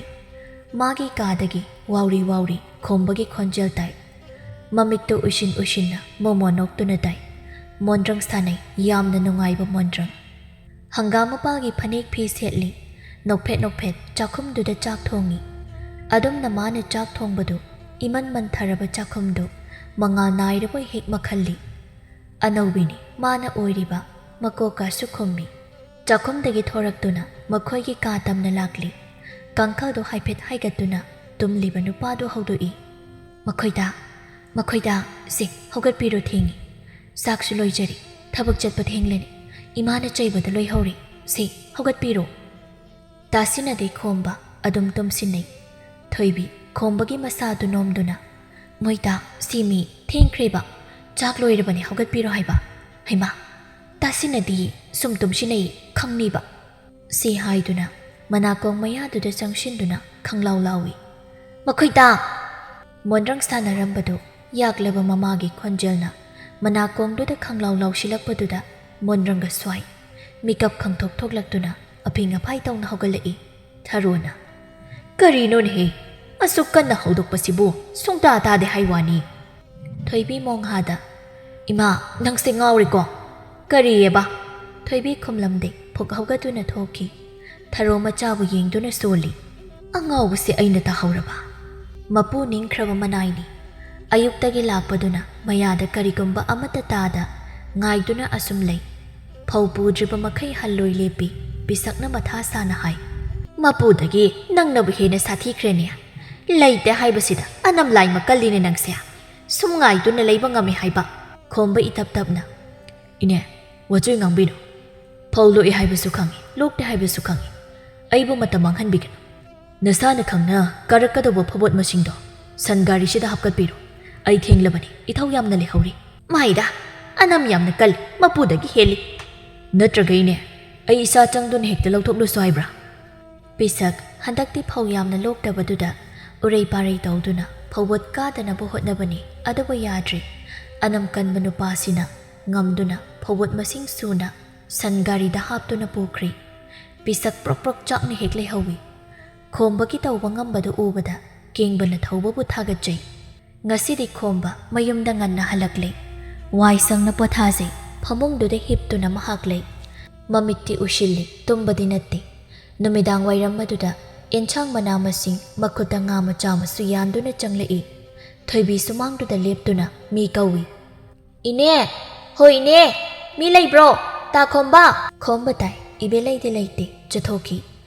ꯃꯥꯒꯤ ꯀꯥꯗꯒꯤ ꯋꯥꯎꯔꯤ ꯋꯥꯎꯔꯤ ꯈꯣꯝꯕꯒꯤ ꯈꯣꯟꯖꯦꯜ ꯇꯥꯏ꯫ ꯃꯃꯤꯠꯇꯨ ꯎꯏꯁꯤꯟ ꯎꯏꯁꯤꯟꯅ ꯃꯣꯃꯣ ꯅꯣꯛꯇꯨꯅ ꯇꯥꯏ꯫ ꯃꯣꯟꯗ꯭ꯔꯪ ꯁꯥꯟꯅꯩ, ꯌꯥꯝꯅ ꯅꯨꯡꯉꯥꯏꯕ ꯃꯣꯟꯗ꯭ꯔꯪ꯫ ꯍꯪꯒꯥꯝ ꯃꯄꯥꯜꯒꯤ ꯐꯅꯦꯛ ꯐꯤ ꯁꯦꯠꯂꯤ꯫ ꯅꯣꯛꯐꯦꯠ ꯅꯣꯛꯐꯦꯠ ꯆꯥꯛꯈꯨꯝꯗꯨꯗ ꯆꯥꯛ ꯊꯣꯡꯉꯤ꯫ ꯑꯗꯨꯝꯅ ꯃꯥꯅ ꯆꯥꯛ ꯊꯣꯡꯕꯗꯨ, ꯏꯃꯟ ꯃꯟꯊꯔꯕ ꯆꯥꯛꯈꯨꯝꯗꯨ ꯃꯉꯥꯜ ꯅꯥꯏꯔꯕꯣꯏ ꯍꯦꯛ ꯃꯈꯜꯂꯤ꯫ ꯑꯅꯧꯕꯤꯅꯤ ꯃꯥꯅ ꯑꯣꯏꯔꯤꯕ, ꯃꯀꯣꯛꯀꯁꯨ ꯈꯨꯝꯃꯤ꯫ ꯆꯥꯛꯈꯨꯝꯗꯒꯤ ꯊꯣꯔꯛꯇꯨꯅ ꯃꯈꯣꯏꯒꯤ ꯀꯥ ꯇꯝꯅ ꯂꯥꯛꯂꯤ꯫ ꯀꯥꯡꯈꯜꯗꯨ ꯍꯥꯏꯐꯦꯠ ꯍꯥꯏꯒꯠꯇꯨꯅ ꯇꯨꯝꯂꯤꯕ ꯅꯨꯄꯥꯗꯨ ꯍꯧꯗꯣꯛꯏ꯫ "ꯃꯈꯣꯏꯗ, ꯃꯈꯣꯏꯗ, ꯁꯦ, ꯍꯧꯒꯠꯄꯤꯔꯣ, ꯊꯦꯡꯉꯤ꯫ ꯆꯥꯛꯁꯨ ꯂꯣꯏꯖꯔꯤ, ꯊꯕꯛ ꯆꯠꯄ ꯊꯦꯡꯂꯅꯤ꯫ ꯏꯃꯥꯅ ꯆꯩꯕꯗ ꯂꯣꯏꯍꯧꯔꯦ꯫ ꯁꯦ, ꯍꯧꯒꯠꯄꯤꯔꯣ꯫" ꯇꯥꯁꯤꯟꯅꯗꯦ ꯈꯣꯝꯕ, ꯑꯗꯨꯝ ꯇꯨꯝꯁꯤꯟꯅꯩ꯫ ꯊꯣꯏꯕꯤ ꯈꯣꯝꯕꯒꯤ ꯃꯁꯥꯗꯨ ꯅꯣꯝꯗꯨꯅ, "ꯃꯣꯏꯇꯥ, ꯁꯤ ꯃꯤ ꯊꯦꯡꯈ꯭ꯔꯦꯕ, ꯆꯥꯛ ꯂꯣꯏꯔꯕꯅꯦ, ꯍꯧꯒꯠꯄꯤꯔꯣ ꯍꯥꯏꯕ꯫ ꯍꯩꯃꯥ, ꯇꯥꯁꯤꯟꯅꯗꯤ ꯁꯨꯝ ꯇꯨꯝꯁꯤꯟꯅꯩ ꯈꯪꯅꯤꯕ"꯫ ꯁꯤ ꯍꯥꯏꯗꯨꯅ ꯃꯅꯥꯀꯣꯡ ꯃꯌꯥꯗꯨꯗ ꯆꯪꯁꯤꯟꯗꯨꯅ ꯈꯪꯂꯥꯎ ꯂꯥꯎꯏ꯫ "ꯃꯈꯣꯏꯇꯥ!" ꯃꯣꯟꯗ꯭ꯔꯪ ꯁꯥꯟꯅꯔꯝꯕꯗꯨ ꯌꯥꯛꯂꯕ ꯃꯃꯥꯒꯤ ꯈꯣꯟꯖꯦꯜꯅ ꯃꯅꯥꯀꯣꯡꯗꯨꯗ ꯈꯪꯂꯥꯎ ꯂꯥꯎꯁꯤꯜꯂꯛꯄꯗꯨꯗ ꯃꯣꯟꯗ꯭ꯔꯪꯒ ꯁ꯭ꯋꯥꯏ ꯃꯤꯀꯞ ꯈꯪꯊꯣꯛ ꯊꯣꯛꯂꯛꯇꯨꯅ ꯑꯐꯤꯡ ꯑꯐꯥꯏ ꯇꯧꯅ ꯍꯧꯒꯠꯂꯛꯏ꯫ ꯊꯔꯣꯅ, "ꯀꯔꯤꯅꯣꯅꯦꯍꯦ? ꯑꯁꯨꯛ ꯀꯟꯅ ꯍꯧꯗꯣꯛꯄꯁꯤꯕꯨ ꯁꯨꯡꯇꯥ ꯇꯥꯗꯦ ꯍꯥꯏ ꯋꯥꯅꯤ"꯫ ꯊꯣꯏꯕꯤ ꯃꯣꯡꯍꯥꯗ, "ꯏꯃꯥ, ꯅꯪꯁꯦ ꯉꯥꯎꯔꯦꯀꯣ?" "ꯀꯔꯤꯑꯕ?" ꯊꯣꯏꯕꯤ ꯈꯨꯝꯂꯝꯗꯦ, ꯐꯨꯛ ꯍꯧꯒꯠꯇꯨꯅ ꯊꯣꯛꯈꯤ꯫ ꯊꯔꯣ ꯃꯆꯥꯕꯨ ꯌꯦꯡꯗꯨꯅ ꯁꯣꯜꯂꯤ꯫ "ꯑꯉꯥꯎꯕꯁꯦ ꯑꯩꯅ ꯇꯥꯍꯧꯔꯕ?" ꯃꯄꯨ ꯅꯤꯡꯈ꯭ꯔꯕ ꯃꯅꯥꯏꯅꯤ꯫ ꯑꯌꯨꯛꯇꯒꯤ ꯂꯥꯛꯄꯗꯨꯅ ꯃꯌꯥꯗ ꯀꯔꯤꯒꯨꯝꯕ ꯑꯃꯠꯇ ꯇꯥꯗ ꯉꯥꯏꯗꯨꯅ ꯑꯁꯨꯝ ꯂꯩ꯫ ꯐꯧ ꯄꯨꯗ꯭ꯔꯤꯕ ꯃꯈꯩ ꯍꯜꯂꯣꯏ ꯂꯦꯞꯄꯤ꯫ ꯄꯤꯁꯛꯅ ꯃꯊꯥ ꯁꯥꯅ ꯍꯥꯏ, "ꯃꯄꯨꯗꯒꯤ ꯅꯪꯅꯕꯨ ꯍꯦꯟꯅ ꯁꯥꯊꯤꯈ꯭ꯔꯦꯅꯦ꯫ ꯂꯩꯇꯦ ꯍꯥꯏꯕꯁꯤꯗ ꯑꯅꯝ ꯂꯥꯏꯃ ꯀꯜꯂꯤꯅꯦ ꯅꯪꯁꯦ꯫ ꯁꯨꯝ ꯉꯥꯏꯗꯨꯅ ꯂꯩꯕ ꯉꯝꯃꯤ ꯍꯥꯏꯕ?" ꯈꯣꯝꯕ ꯏꯇꯞ ꯇꯞꯅ, "ꯏꯅꯦ, ꯋꯥꯆꯣꯏ ꯉꯥꯡꯕꯤꯅꯨ꯫ ꯐꯧ ꯂꯣꯛꯏ ꯍꯥꯏꯕꯁꯨ ꯈꯪꯏ, ꯂꯣꯛꯇꯦ ꯍꯥꯏꯕꯁꯨ ꯈꯪꯏ꯫ ꯑꯩꯕꯨ ꯃꯇꯝ ꯃꯥꯡꯍꯟꯕꯤꯒꯅꯨ꯫ ꯅꯁꯥꯅ ꯈꯪꯅ ꯀꯥꯔꯛꯀꯗꯧꯕ ꯐꯕꯣꯠ ꯃꯁꯤꯡꯗꯣ ꯁꯟ ꯒꯥꯔꯤꯁꯤꯗ ꯍꯥꯞꯀꯠꯄꯤꯔꯣ꯫ ꯑꯩ ꯊꯦꯡꯂꯕꯅꯤ, ꯏꯊꯧ ꯌꯥꯝꯅ ꯂꯩꯍꯧꯔꯤ"꯫ "ꯃꯥꯏꯗ, ꯑꯅꯝ ꯌꯥꯝꯅ ꯀꯜꯂꯤ, ꯃꯄꯨꯗꯒꯤ ꯍꯦꯜꯂꯤ꯫ ꯅꯠꯇ꯭ꯔꯒ ꯏꯅꯦ, ꯑꯩ ꯏꯁꯥ ꯆꯪꯗꯨꯅ ꯍꯦꯛꯇ ꯂꯧꯊꯣꯛꯂꯨꯁꯨ ꯍꯥꯏꯕ꯭ꯔꯥ?" ꯄꯤꯁꯛ ꯍꯟꯗꯛꯇꯤ ꯐꯧ ꯌꯥꯝꯅ ꯂꯣꯛꯇꯕꯗꯨꯗ ꯎꯔꯩ ꯄꯥꯔꯩ ꯇꯧꯗꯨꯅ ꯐꯧꯕꯣꯠ ꯀꯥꯗꯅꯕ ꯍꯣꯠꯅꯕꯅꯤ, ꯑꯗꯨꯕꯨ ꯌꯥꯗ꯭ꯔꯦ꯫ ꯑꯅꯝ ꯀꯟꯕ ꯅꯨꯄꯥꯁꯤꯅ ꯉꯝꯗꯨꯅ ꯐꯧꯕꯣꯠ ꯃꯁꯤꯡ ꯁꯨꯅ ꯁꯟ ꯒꯥꯔꯤꯗ ꯍꯥꯞꯇꯨꯅ ꯄꯨꯈ꯭ꯔꯦ꯫ ꯄꯤꯁꯛ ꯄ꯭ꯔꯣꯛ ꯄ꯭ꯔꯣꯛ ꯆꯥꯛꯅ ꯍꯦꯛ ꯂꯩꯍꯧꯏ꯫ ꯈꯣꯝꯕꯒꯤ ꯇꯧꯕ ꯉꯝꯕꯗꯨ ꯎꯕꯗ ꯀꯦꯡꯕꯅ ꯊꯧꯕꯕꯨ ꯊꯥꯒꯠꯆꯩ꯫ ꯉꯁꯤꯗꯤ ꯈꯣꯝꯕ ꯃꯌꯨꯝꯗ ꯉꯟꯅ ꯍꯜꯂꯛꯂꯦ꯫ ꯋꯥꯏ ꯁꯪꯅ ꯄꯣꯊꯥꯖꯩ꯫ ꯐꯃꯨꯡꯗꯨꯗ ꯍꯤꯞꯇꯨꯅ ꯃꯍꯥꯛ ꯂꯩ꯫ ꯃꯃꯤꯠꯇꯤ ꯎꯏꯁꯤꯜꯂꯤ, ꯇꯨꯝꯕꯗꯤ ꯅꯠꯇꯦ꯫ ꯅꯨꯃꯤꯗꯥꯡ ꯋꯥꯏꯔꯝ ꯑꯗꯨꯗ ꯑꯦꯟꯁꯥꯡ ꯃꯅꯥ ꯃꯁꯤꯡ ꯃꯈꯨꯠꯇ ꯉꯥ ꯃꯆꯥ ꯑꯃꯁꯨ ꯌꯥꯟꯗꯨꯅ ꯆꯪꯂꯛꯏ꯫ ꯊꯣꯏꯕꯤ ꯁꯨꯃꯥꯡꯗꯨꯗ ꯂꯦꯞꯇꯨꯅ ꯃꯤ ꯀꯧꯏ꯫ "ꯏꯅꯦ! ꯍꯣ ꯏꯅꯦ! ꯃꯤ ꯂꯩꯕ꯭ꯔꯣ? ꯇꯥ ꯈꯣꯝꯕ!" ꯈꯣꯝꯕ ꯇꯥꯏ, ꯏꯕꯦꯂꯩꯗꯤ ꯂꯩꯇꯦ, ꯆꯠꯊꯣꯛꯈꯤ꯫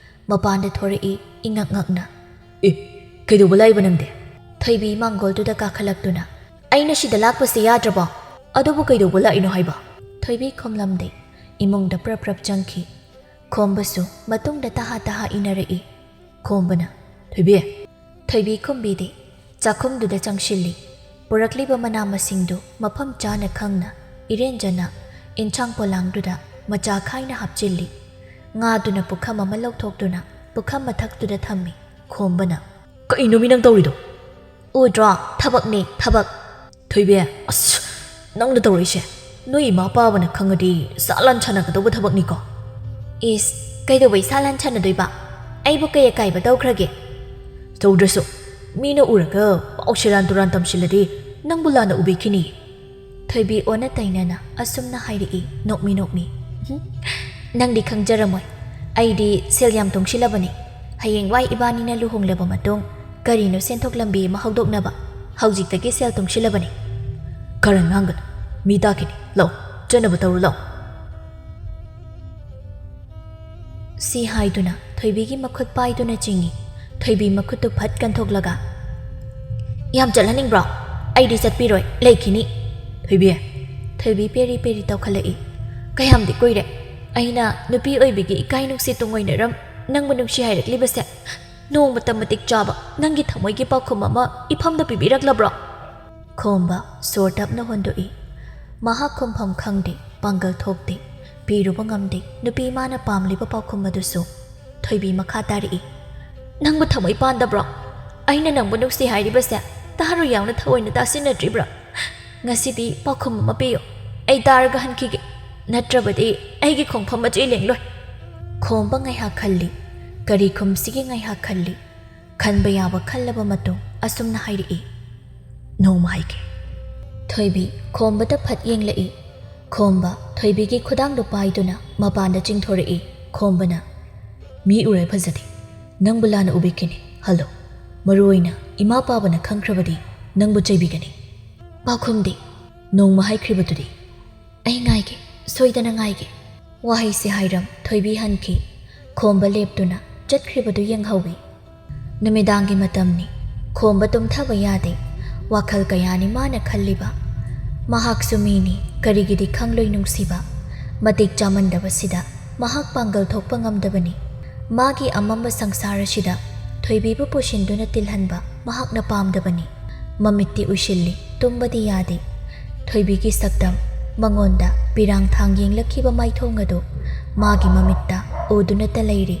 ꯃꯄꯥꯟꯗ ꯊꯣꯔꯛꯏ, ꯏꯉꯛ ꯉꯛꯅ꯫ "ꯑꯦ, ꯀꯩꯗꯧꯕ ꯂꯥꯛꯏꯕ ꯅꯪꯗꯤ?" ꯊꯣꯏꯕꯤ ꯃꯥꯡꯒꯣꯜꯗꯨꯗ ꯀꯥꯈꯠꯂꯛꯇꯨꯅ, "ꯑꯩꯅ ꯁꯤꯗ ꯂꯥꯛꯄꯁꯤ ꯌꯥꯗ꯭ꯔꯕꯣ?" "ꯑꯗꯨꯕꯨ ꯀꯩꯗꯧꯕ ꯂꯥꯛꯏꯅꯣ ꯍꯥꯏꯕ?" ꯊꯣꯏꯕꯤ ꯈꯨꯝꯂꯝꯗꯦ꯫ ꯏꯃꯨꯡꯗ ꯄ꯭ꯔꯞ ꯄ꯭ꯔꯞ ꯆꯪꯈꯤ꯫ ꯈꯣꯝꯕꯁꯨ ꯃꯇꯨꯡꯗ ꯇꯍꯥ ꯇꯍꯥ ꯏꯟꯅꯔꯛꯏ꯫ ꯈꯣꯝꯕꯅ, "ꯊꯣꯏꯕꯤ, ꯊꯣꯏꯕꯤ ꯈꯨꯝꯕꯤꯗꯦ꯫ ꯆꯥꯛꯈꯨꯝꯗꯨꯗ ꯆꯪꯁꯤꯜꯂꯤ꯫ ꯄꯨꯔꯛꯂꯤꯕ ꯃꯅꯥ ꯃꯁꯤꯡꯗꯨ ꯃꯐꯝ ꯆꯥꯅ ꯈꯪꯅ ꯏꯔꯦꯟꯖꯅ ꯏꯟꯁꯥꯡ ꯄꯣꯂꯥꯡꯗꯨꯗ ꯃꯆꯥ ꯈꯥꯏꯅ ꯍꯥꯞꯆꯤꯜꯂꯤ꯫ ꯉꯥꯗꯨꯅ ꯄꯨꯈꯝ ꯑꯃ ꯂꯧꯊꯣꯛꯇꯨꯅ ꯄꯨꯈꯝ ꯃꯊꯛꯇꯨꯗ ꯊꯝꯃꯤ꯫ ꯈꯣꯝꯕꯅ, "ꯀꯩꯅꯣꯃꯤ ꯅꯪ ꯇꯧꯔꯤꯗꯣ?" "ꯎꯗ꯭ꯔꯣ? ꯊꯕꯛꯅꯤ, ꯊꯕꯛ꯫" "ꯊꯣꯏꯕꯤ, ꯑꯁ, ꯅꯪꯅ ꯇꯧꯔꯛꯏꯁꯦ ꯅꯣꯏ ꯏꯃꯥ ꯄꯥꯕꯅ ꯈꯪꯉꯗꯤ ꯁꯥ ꯂꯥꯟ ꯁꯥꯟꯅꯒꯗꯧꯕ ꯊꯕꯛꯅꯤꯀꯣ꯫" "ꯏꯁ, ꯀꯩꯗꯧꯕꯩ ꯁꯥ ꯂꯥꯟ ꯁꯥꯟꯅꯗꯣꯏꯕ? ꯑꯩꯕꯨ ꯀꯩ ꯑꯀꯥꯏꯕ ꯇꯧꯈ꯭ꯔꯒꯦ?" "ꯇꯧꯗ꯭ꯔꯁꯨ, ꯃꯤꯅ ꯎꯔꯒ ꯄꯥꯎ ꯁꯦꯔꯥꯟ ꯇꯨꯔꯥꯟ ꯇꯝꯁꯤꯜꯂꯗꯤ ꯅꯪꯕꯨ ꯂꯥꯟꯅ ꯎꯕꯤꯈꯤꯅꯤ꯫" ꯊꯣꯏꯕꯤ ꯑꯣꯟꯅ ꯇꯩꯅꯅ ꯑꯁꯨꯝꯅ ꯍꯥꯏꯔꯛꯏ, ꯅꯣꯛꯃꯤ ꯅꯣꯛꯃꯤ꯫ "ꯍꯨꯝ, ꯅꯪꯗꯤ ꯈꯪꯖꯔꯝꯃꯣꯏ꯫ ꯑꯩꯗꯤ ꯁꯦꯜ ꯌꯥꯝ ꯇꯨꯡꯁꯤꯜꯂꯕꯅꯤ꯫ ꯍꯌꯦꯡꯋꯥꯏ ꯏꯕꯥꯅꯤꯅ ꯂꯨꯍꯣꯡꯂꯕ ꯃꯇꯨꯡ ꯀꯔꯤꯅꯣ ꯁꯦꯟꯊꯣꯛ ꯂꯝꯕꯤ ꯑꯃ ꯍꯧꯗꯣꯛꯅꯕ ꯍꯧꯖꯤꯛꯇꯒꯤ ꯁꯦꯜ ꯇꯨꯡꯁꯤꯜꯂꯕꯅꯤ꯫" "ꯀꯔꯟ ꯉꯥꯡꯒꯅꯨ, ꯃꯤ ꯇꯥꯈꯤꯅꯤ꯫ ꯂꯥꯛꯑꯣ, ꯆꯠꯅꯕ ꯇꯧꯔꯣ, ꯂꯥꯛꯑꯣ꯫" ꯁꯤ ꯍꯥꯏꯗꯨꯅ ꯊꯣꯏꯕꯤꯒꯤ ꯃꯈꯨꯠ ꯄꯥꯏꯗꯨꯅ ꯆꯤꯡꯏ꯫ ꯊꯣꯏꯕꯤ ꯃꯈꯨꯠꯇꯨ ꯐꯠ ꯀꯟꯊꯣꯛꯂꯒ, "ꯌꯥꯝ ꯆꯠꯍꯟꯅꯤꯡꯕ꯭ꯔꯣ? ꯑꯩꯗꯤ ꯆꯠꯄꯤꯔꯣꯏ, ꯂꯩꯈꯤꯅꯤ꯫" "ꯊꯣꯏꯕꯤ!" ꯊꯣꯏꯕꯤ ꯄꯦꯔꯤ ꯄꯦꯔꯤ ꯇꯧꯈꯠꯂꯛꯏ꯫ "ꯀꯌꯥꯝꯗꯤ ꯀꯨꯏꯔꯦ ꯑꯩꯅ ꯅꯨꯄꯤ ꯑꯣꯏꯕꯤꯒꯤ ꯏꯀꯥꯏ ꯅꯨꯡꯁꯤ ꯇꯨꯡꯑꯣꯏꯅꯔꯝ ꯅꯪꯕꯨ ꯅꯨꯡꯁꯤ ꯍꯥꯏꯔꯛꯂꯤꯕꯁꯦ? ꯅꯣꯡꯃꯇ ꯃꯇꯤꯛ ꯆꯥꯕ ꯅꯪꯒꯤ ꯊꯃꯣꯏꯒꯤ ꯄꯥꯎꯈꯨꯝ ꯑꯃ ꯏꯐꯝꯗ ꯄꯤꯕꯤꯔꯛꯂꯕ꯭ꯔꯣ?" ꯈꯣꯝꯕ ꯁꯣꯔ ꯇꯞꯅ ꯍꯣꯟꯗꯣꯛꯏ꯫ ꯃꯍꯥꯛ ꯈꯨꯝꯐꯝ ꯈꯪꯗꯦ, ꯄꯥꯡꯒꯜ ꯊꯣꯛꯇꯦ, ꯄꯤꯔꯨꯕ ꯉꯝꯗꯦ ꯅꯨꯄꯤ ꯃꯥꯅ ꯄꯥꯝꯂꯤꯕ ꯄꯥꯎꯈꯨꯝ ꯑꯗꯨꯁꯨ꯫ ꯊꯣꯏꯕꯤ ꯃꯈꯥ ꯇꯥꯔꯛꯏ, "ꯅꯪꯕꯨ ꯊꯃꯣꯏ ꯄꯥꯟꯗꯕ꯭ꯔꯣ? ꯑꯩꯅ ꯅꯪꯕꯨ ꯅꯨꯡꯁꯤ ꯍꯥꯏꯔꯤꯕꯁꯦ ꯇꯥꯔꯨ ꯌꯥꯎꯅ ꯊꯑꯣꯏꯅ ꯇꯥꯁꯤꯟꯅꯗ꯭ꯔꯤꯕ꯭ꯔꯥ? ꯉꯁꯤꯗꯤ ꯄꯥꯎꯈꯨꯝ ꯑꯃ ꯄꯤꯌꯨ, ꯑꯩ ꯇꯥꯔꯒ ꯍꯟꯈꯤꯒꯦ, ꯅꯠꯇ꯭ꯔꯕꯗꯤ ꯑꯩꯒꯤ ꯈꯣꯡꯐꯝ ꯃꯆꯦ ꯂꯦꯡꯂꯣꯏ꯫" ꯈꯣꯝꯕ ꯉꯥꯏꯍꯥꯛ ꯈꯜꯂꯤ꯫ ꯀꯔꯤ ꯈꯨꯝꯁꯤꯒꯦ ꯉꯥꯏꯍꯥꯛ ꯈꯜꯂꯤ꯫ ꯈꯟꯕ ꯌꯥꯕ ꯈꯜꯂꯕ ꯃꯇꯨꯡ ꯑꯁꯨꯝꯅ ꯍꯥꯏꯔꯛꯏ, "ꯅꯣꯡꯃ ꯍꯥꯏꯒꯦ꯫" ꯊꯣꯏꯕꯤ ꯈꯣꯝꯕꯗ ꯐꯠ ꯌꯦꯡꯂꯛꯏ꯫ ꯈꯣꯝꯕ ꯊꯣꯏꯕꯤꯒꯤ ꯈꯨꯗꯥꯡꯗꯨ ꯄꯥꯏꯗꯨꯅ ꯃꯄꯥꯟꯗ ꯆꯤꯡꯊꯣꯔꯛꯏ꯫ ꯈꯣꯝꯕꯅ, "ꯃꯤ ꯎꯔꯦ ꯐꯖꯗꯦ, ꯅꯪꯕꯨ ꯂꯥꯟꯅ ꯎꯕꯤꯈꯤꯅꯤ, ꯍꯜꯂꯣ꯫ ꯃꯔꯨ ꯑꯣꯏꯅ ꯏꯃꯥ ꯄꯥꯕꯅ ꯈꯪꯈ꯭ꯔꯕꯗꯤ ꯅꯪꯕꯨ ꯆꯩꯕꯤꯒꯅꯤ꯫" "ꯄꯥꯎꯈꯨꯝꯗꯤ?" "ꯅꯣꯡꯃ ꯍꯥꯏꯈ꯭ꯔꯤꯕꯗꯨꯗꯤ꯫" "ꯑꯩ ꯉꯥꯏꯒꯦ, ꯁꯣꯏꯗꯅ ꯉꯥꯏꯒꯦ꯫" ꯋꯥꯍꯩꯁꯤ ꯍꯥꯏꯔꯝ ꯊꯣꯏꯕꯤ ꯍꯟꯈꯤ꯫ ꯈꯣꯝꯕ ꯂꯦꯞꯇꯨꯅ ꯆꯠꯈ꯭ꯔꯤꯕꯗꯨ ꯌꯦꯡꯍꯧꯏ꯫ ꯅꯨꯃꯤꯗꯥꯡꯒꯤ ꯃꯇꯝꯅꯤ꯫ ꯈꯣꯝꯕ ꯇꯨꯝꯊꯕ ꯌꯥꯗꯦ꯫ ꯋꯥꯈꯜ ꯀꯌꯥꯅꯤ ꯃꯥꯅ ꯈꯜꯂꯤꯕ꯫ ꯃꯍꯥꯛꯁꯨ ꯃꯤꯅꯤ, ꯀꯔꯤꯒꯤꯗꯤ ꯈꯪꯂꯣꯏ ꯅꯨꯡꯁꯤꯕ꯫ ꯃꯇꯤꯛ ꯆꯥꯃꯟꯗꯕꯁꯤꯗ ꯃꯍꯥꯛ ꯄꯥꯡꯒꯜ ꯊꯣꯛꯄ ꯉꯝꯗꯕꯅꯤ꯫ ꯃꯥꯒꯤ ꯑꯃꯝꯕ ꯁꯪꯁꯥꯔ ꯑꯁꯤꯗ ꯊꯣꯏꯕꯤꯕꯨ ꯄꯨꯁꯤꯟꯗꯨꯅ ꯇꯤꯜꯍꯟꯕ ꯃꯍꯥꯛꯅ ꯄꯥꯝꯗꯕꯅꯤ꯫ ꯃꯃꯤꯠꯇꯤ ꯎꯏꯁꯤꯜꯂꯤ, ꯇꯨꯝꯕꯗꯤ ꯌꯥꯗꯦ꯫ ꯊꯣꯏꯕꯤꯒꯤ ꯁꯛꯇꯝ, ꯃꯉꯣꯟꯗ ꯄꯤꯔꯥꯡ ꯊꯥꯡ ꯌꯦꯡꯂꯛꯈꯤꯕ ꯃꯥꯏꯊꯣꯡ ꯑꯗꯨ ꯃꯥꯒꯤ ꯃꯃꯤꯠꯇ ꯎꯗꯨꯅꯇ ꯂꯩꯔꯤ꯫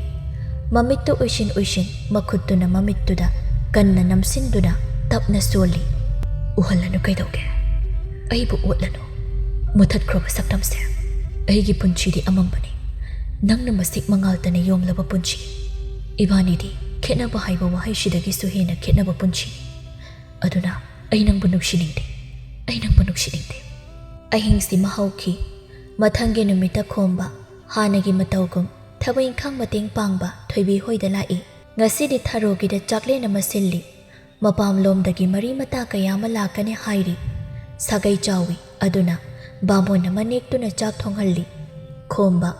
ꯃꯃꯤꯠꯇꯨ ꯎꯏꯁꯤꯟ ꯎꯏꯁꯤꯟ ꯃꯈꯨꯠꯇꯨꯅ ꯃꯃꯤꯠꯇꯨꯗ ꯀꯟꯅ ꯅꯝꯁꯤꯟꯗꯨꯅ ꯇꯞꯅ ꯁꯣꯜꯂꯤ꯫ "ꯎꯍꯜꯂꯅꯨ, ꯀꯩꯗꯧꯒꯦ? ꯑꯩꯕꯨ ꯑꯣꯠꯂꯅꯨ꯫ ꯃꯨꯊꯠꯈ꯭ꯔꯣꯕ ꯁꯛꯇꯝꯁꯦ꯫ ꯑꯩꯒꯤ ꯄꯨꯟꯁꯤꯗꯤ ꯑꯃꯝꯕꯅꯤ꯫ ꯅꯪꯅ ꯃꯁꯤꯛ ꯃꯉꯥꯜꯇꯅ ꯌꯣꯝꯂꯕ ꯄꯨꯟꯁꯤ꯫ ꯏꯕꯥꯅꯤꯗꯤ ꯈꯦꯠꯅꯕ ꯍꯥꯏꯕ ꯋꯥꯍꯩꯁꯤꯗꯒꯤꯁꯨ ꯍꯦꯟꯅ ꯈꯦꯠꯅꯕ ꯄꯨꯟꯁꯤꯅꯤ꯫ ꯑꯗꯨꯅ ꯑꯩ ꯅꯪꯕꯨ ꯅꯨꯡꯁꯤꯅꯤꯡꯗꯦ꯫ ꯑꯩ ꯅꯪꯕꯨ ꯅꯨꯡꯁꯤꯅꯤꯡꯗꯦ"꯫ ꯑꯍꯤꯡꯁꯤꯃ ꯍꯧꯈꯤ꯫ ꯃꯊꯪꯒꯤ ꯅꯨꯃꯤꯠꯇ ꯈꯣꯝꯕ ꯍꯥꯟꯅꯒꯤ ꯃꯇꯧꯒꯨꯝ ꯊꯕꯛ ꯏꯪꯈꯥꯡ ꯃꯇꯦꯡ ꯄꯥꯡꯕ ꯊꯣꯏꯕꯤ ꯍꯣꯏꯗ ꯂꯥꯛꯏ꯫ ꯉꯁꯤꯗꯤ ꯊꯔꯣꯒꯤꯗ ꯆꯥꯛꯂꯦꯟ ꯑꯃ ꯁꯤꯜꯂꯤ꯫ ꯃꯄꯥꯝꯂꯣꯝꯗꯒꯤ ꯃꯔꯤ ꯃꯇꯥ ꯀꯌꯥ ꯑꯃ ꯂꯥꯛꯀꯅꯤ ꯍꯥꯏꯔꯤ꯫ ꯁꯥꯒꯩ ꯆꯥꯎꯏ, ꯑꯗꯨꯅ ꯕꯥꯃꯣꯟ ꯑꯃ ꯅꯦꯛꯇꯨꯅ ꯆꯥꯛ ꯊꯣꯡꯍꯜꯂꯤ꯫ ꯈꯣꯝꯕ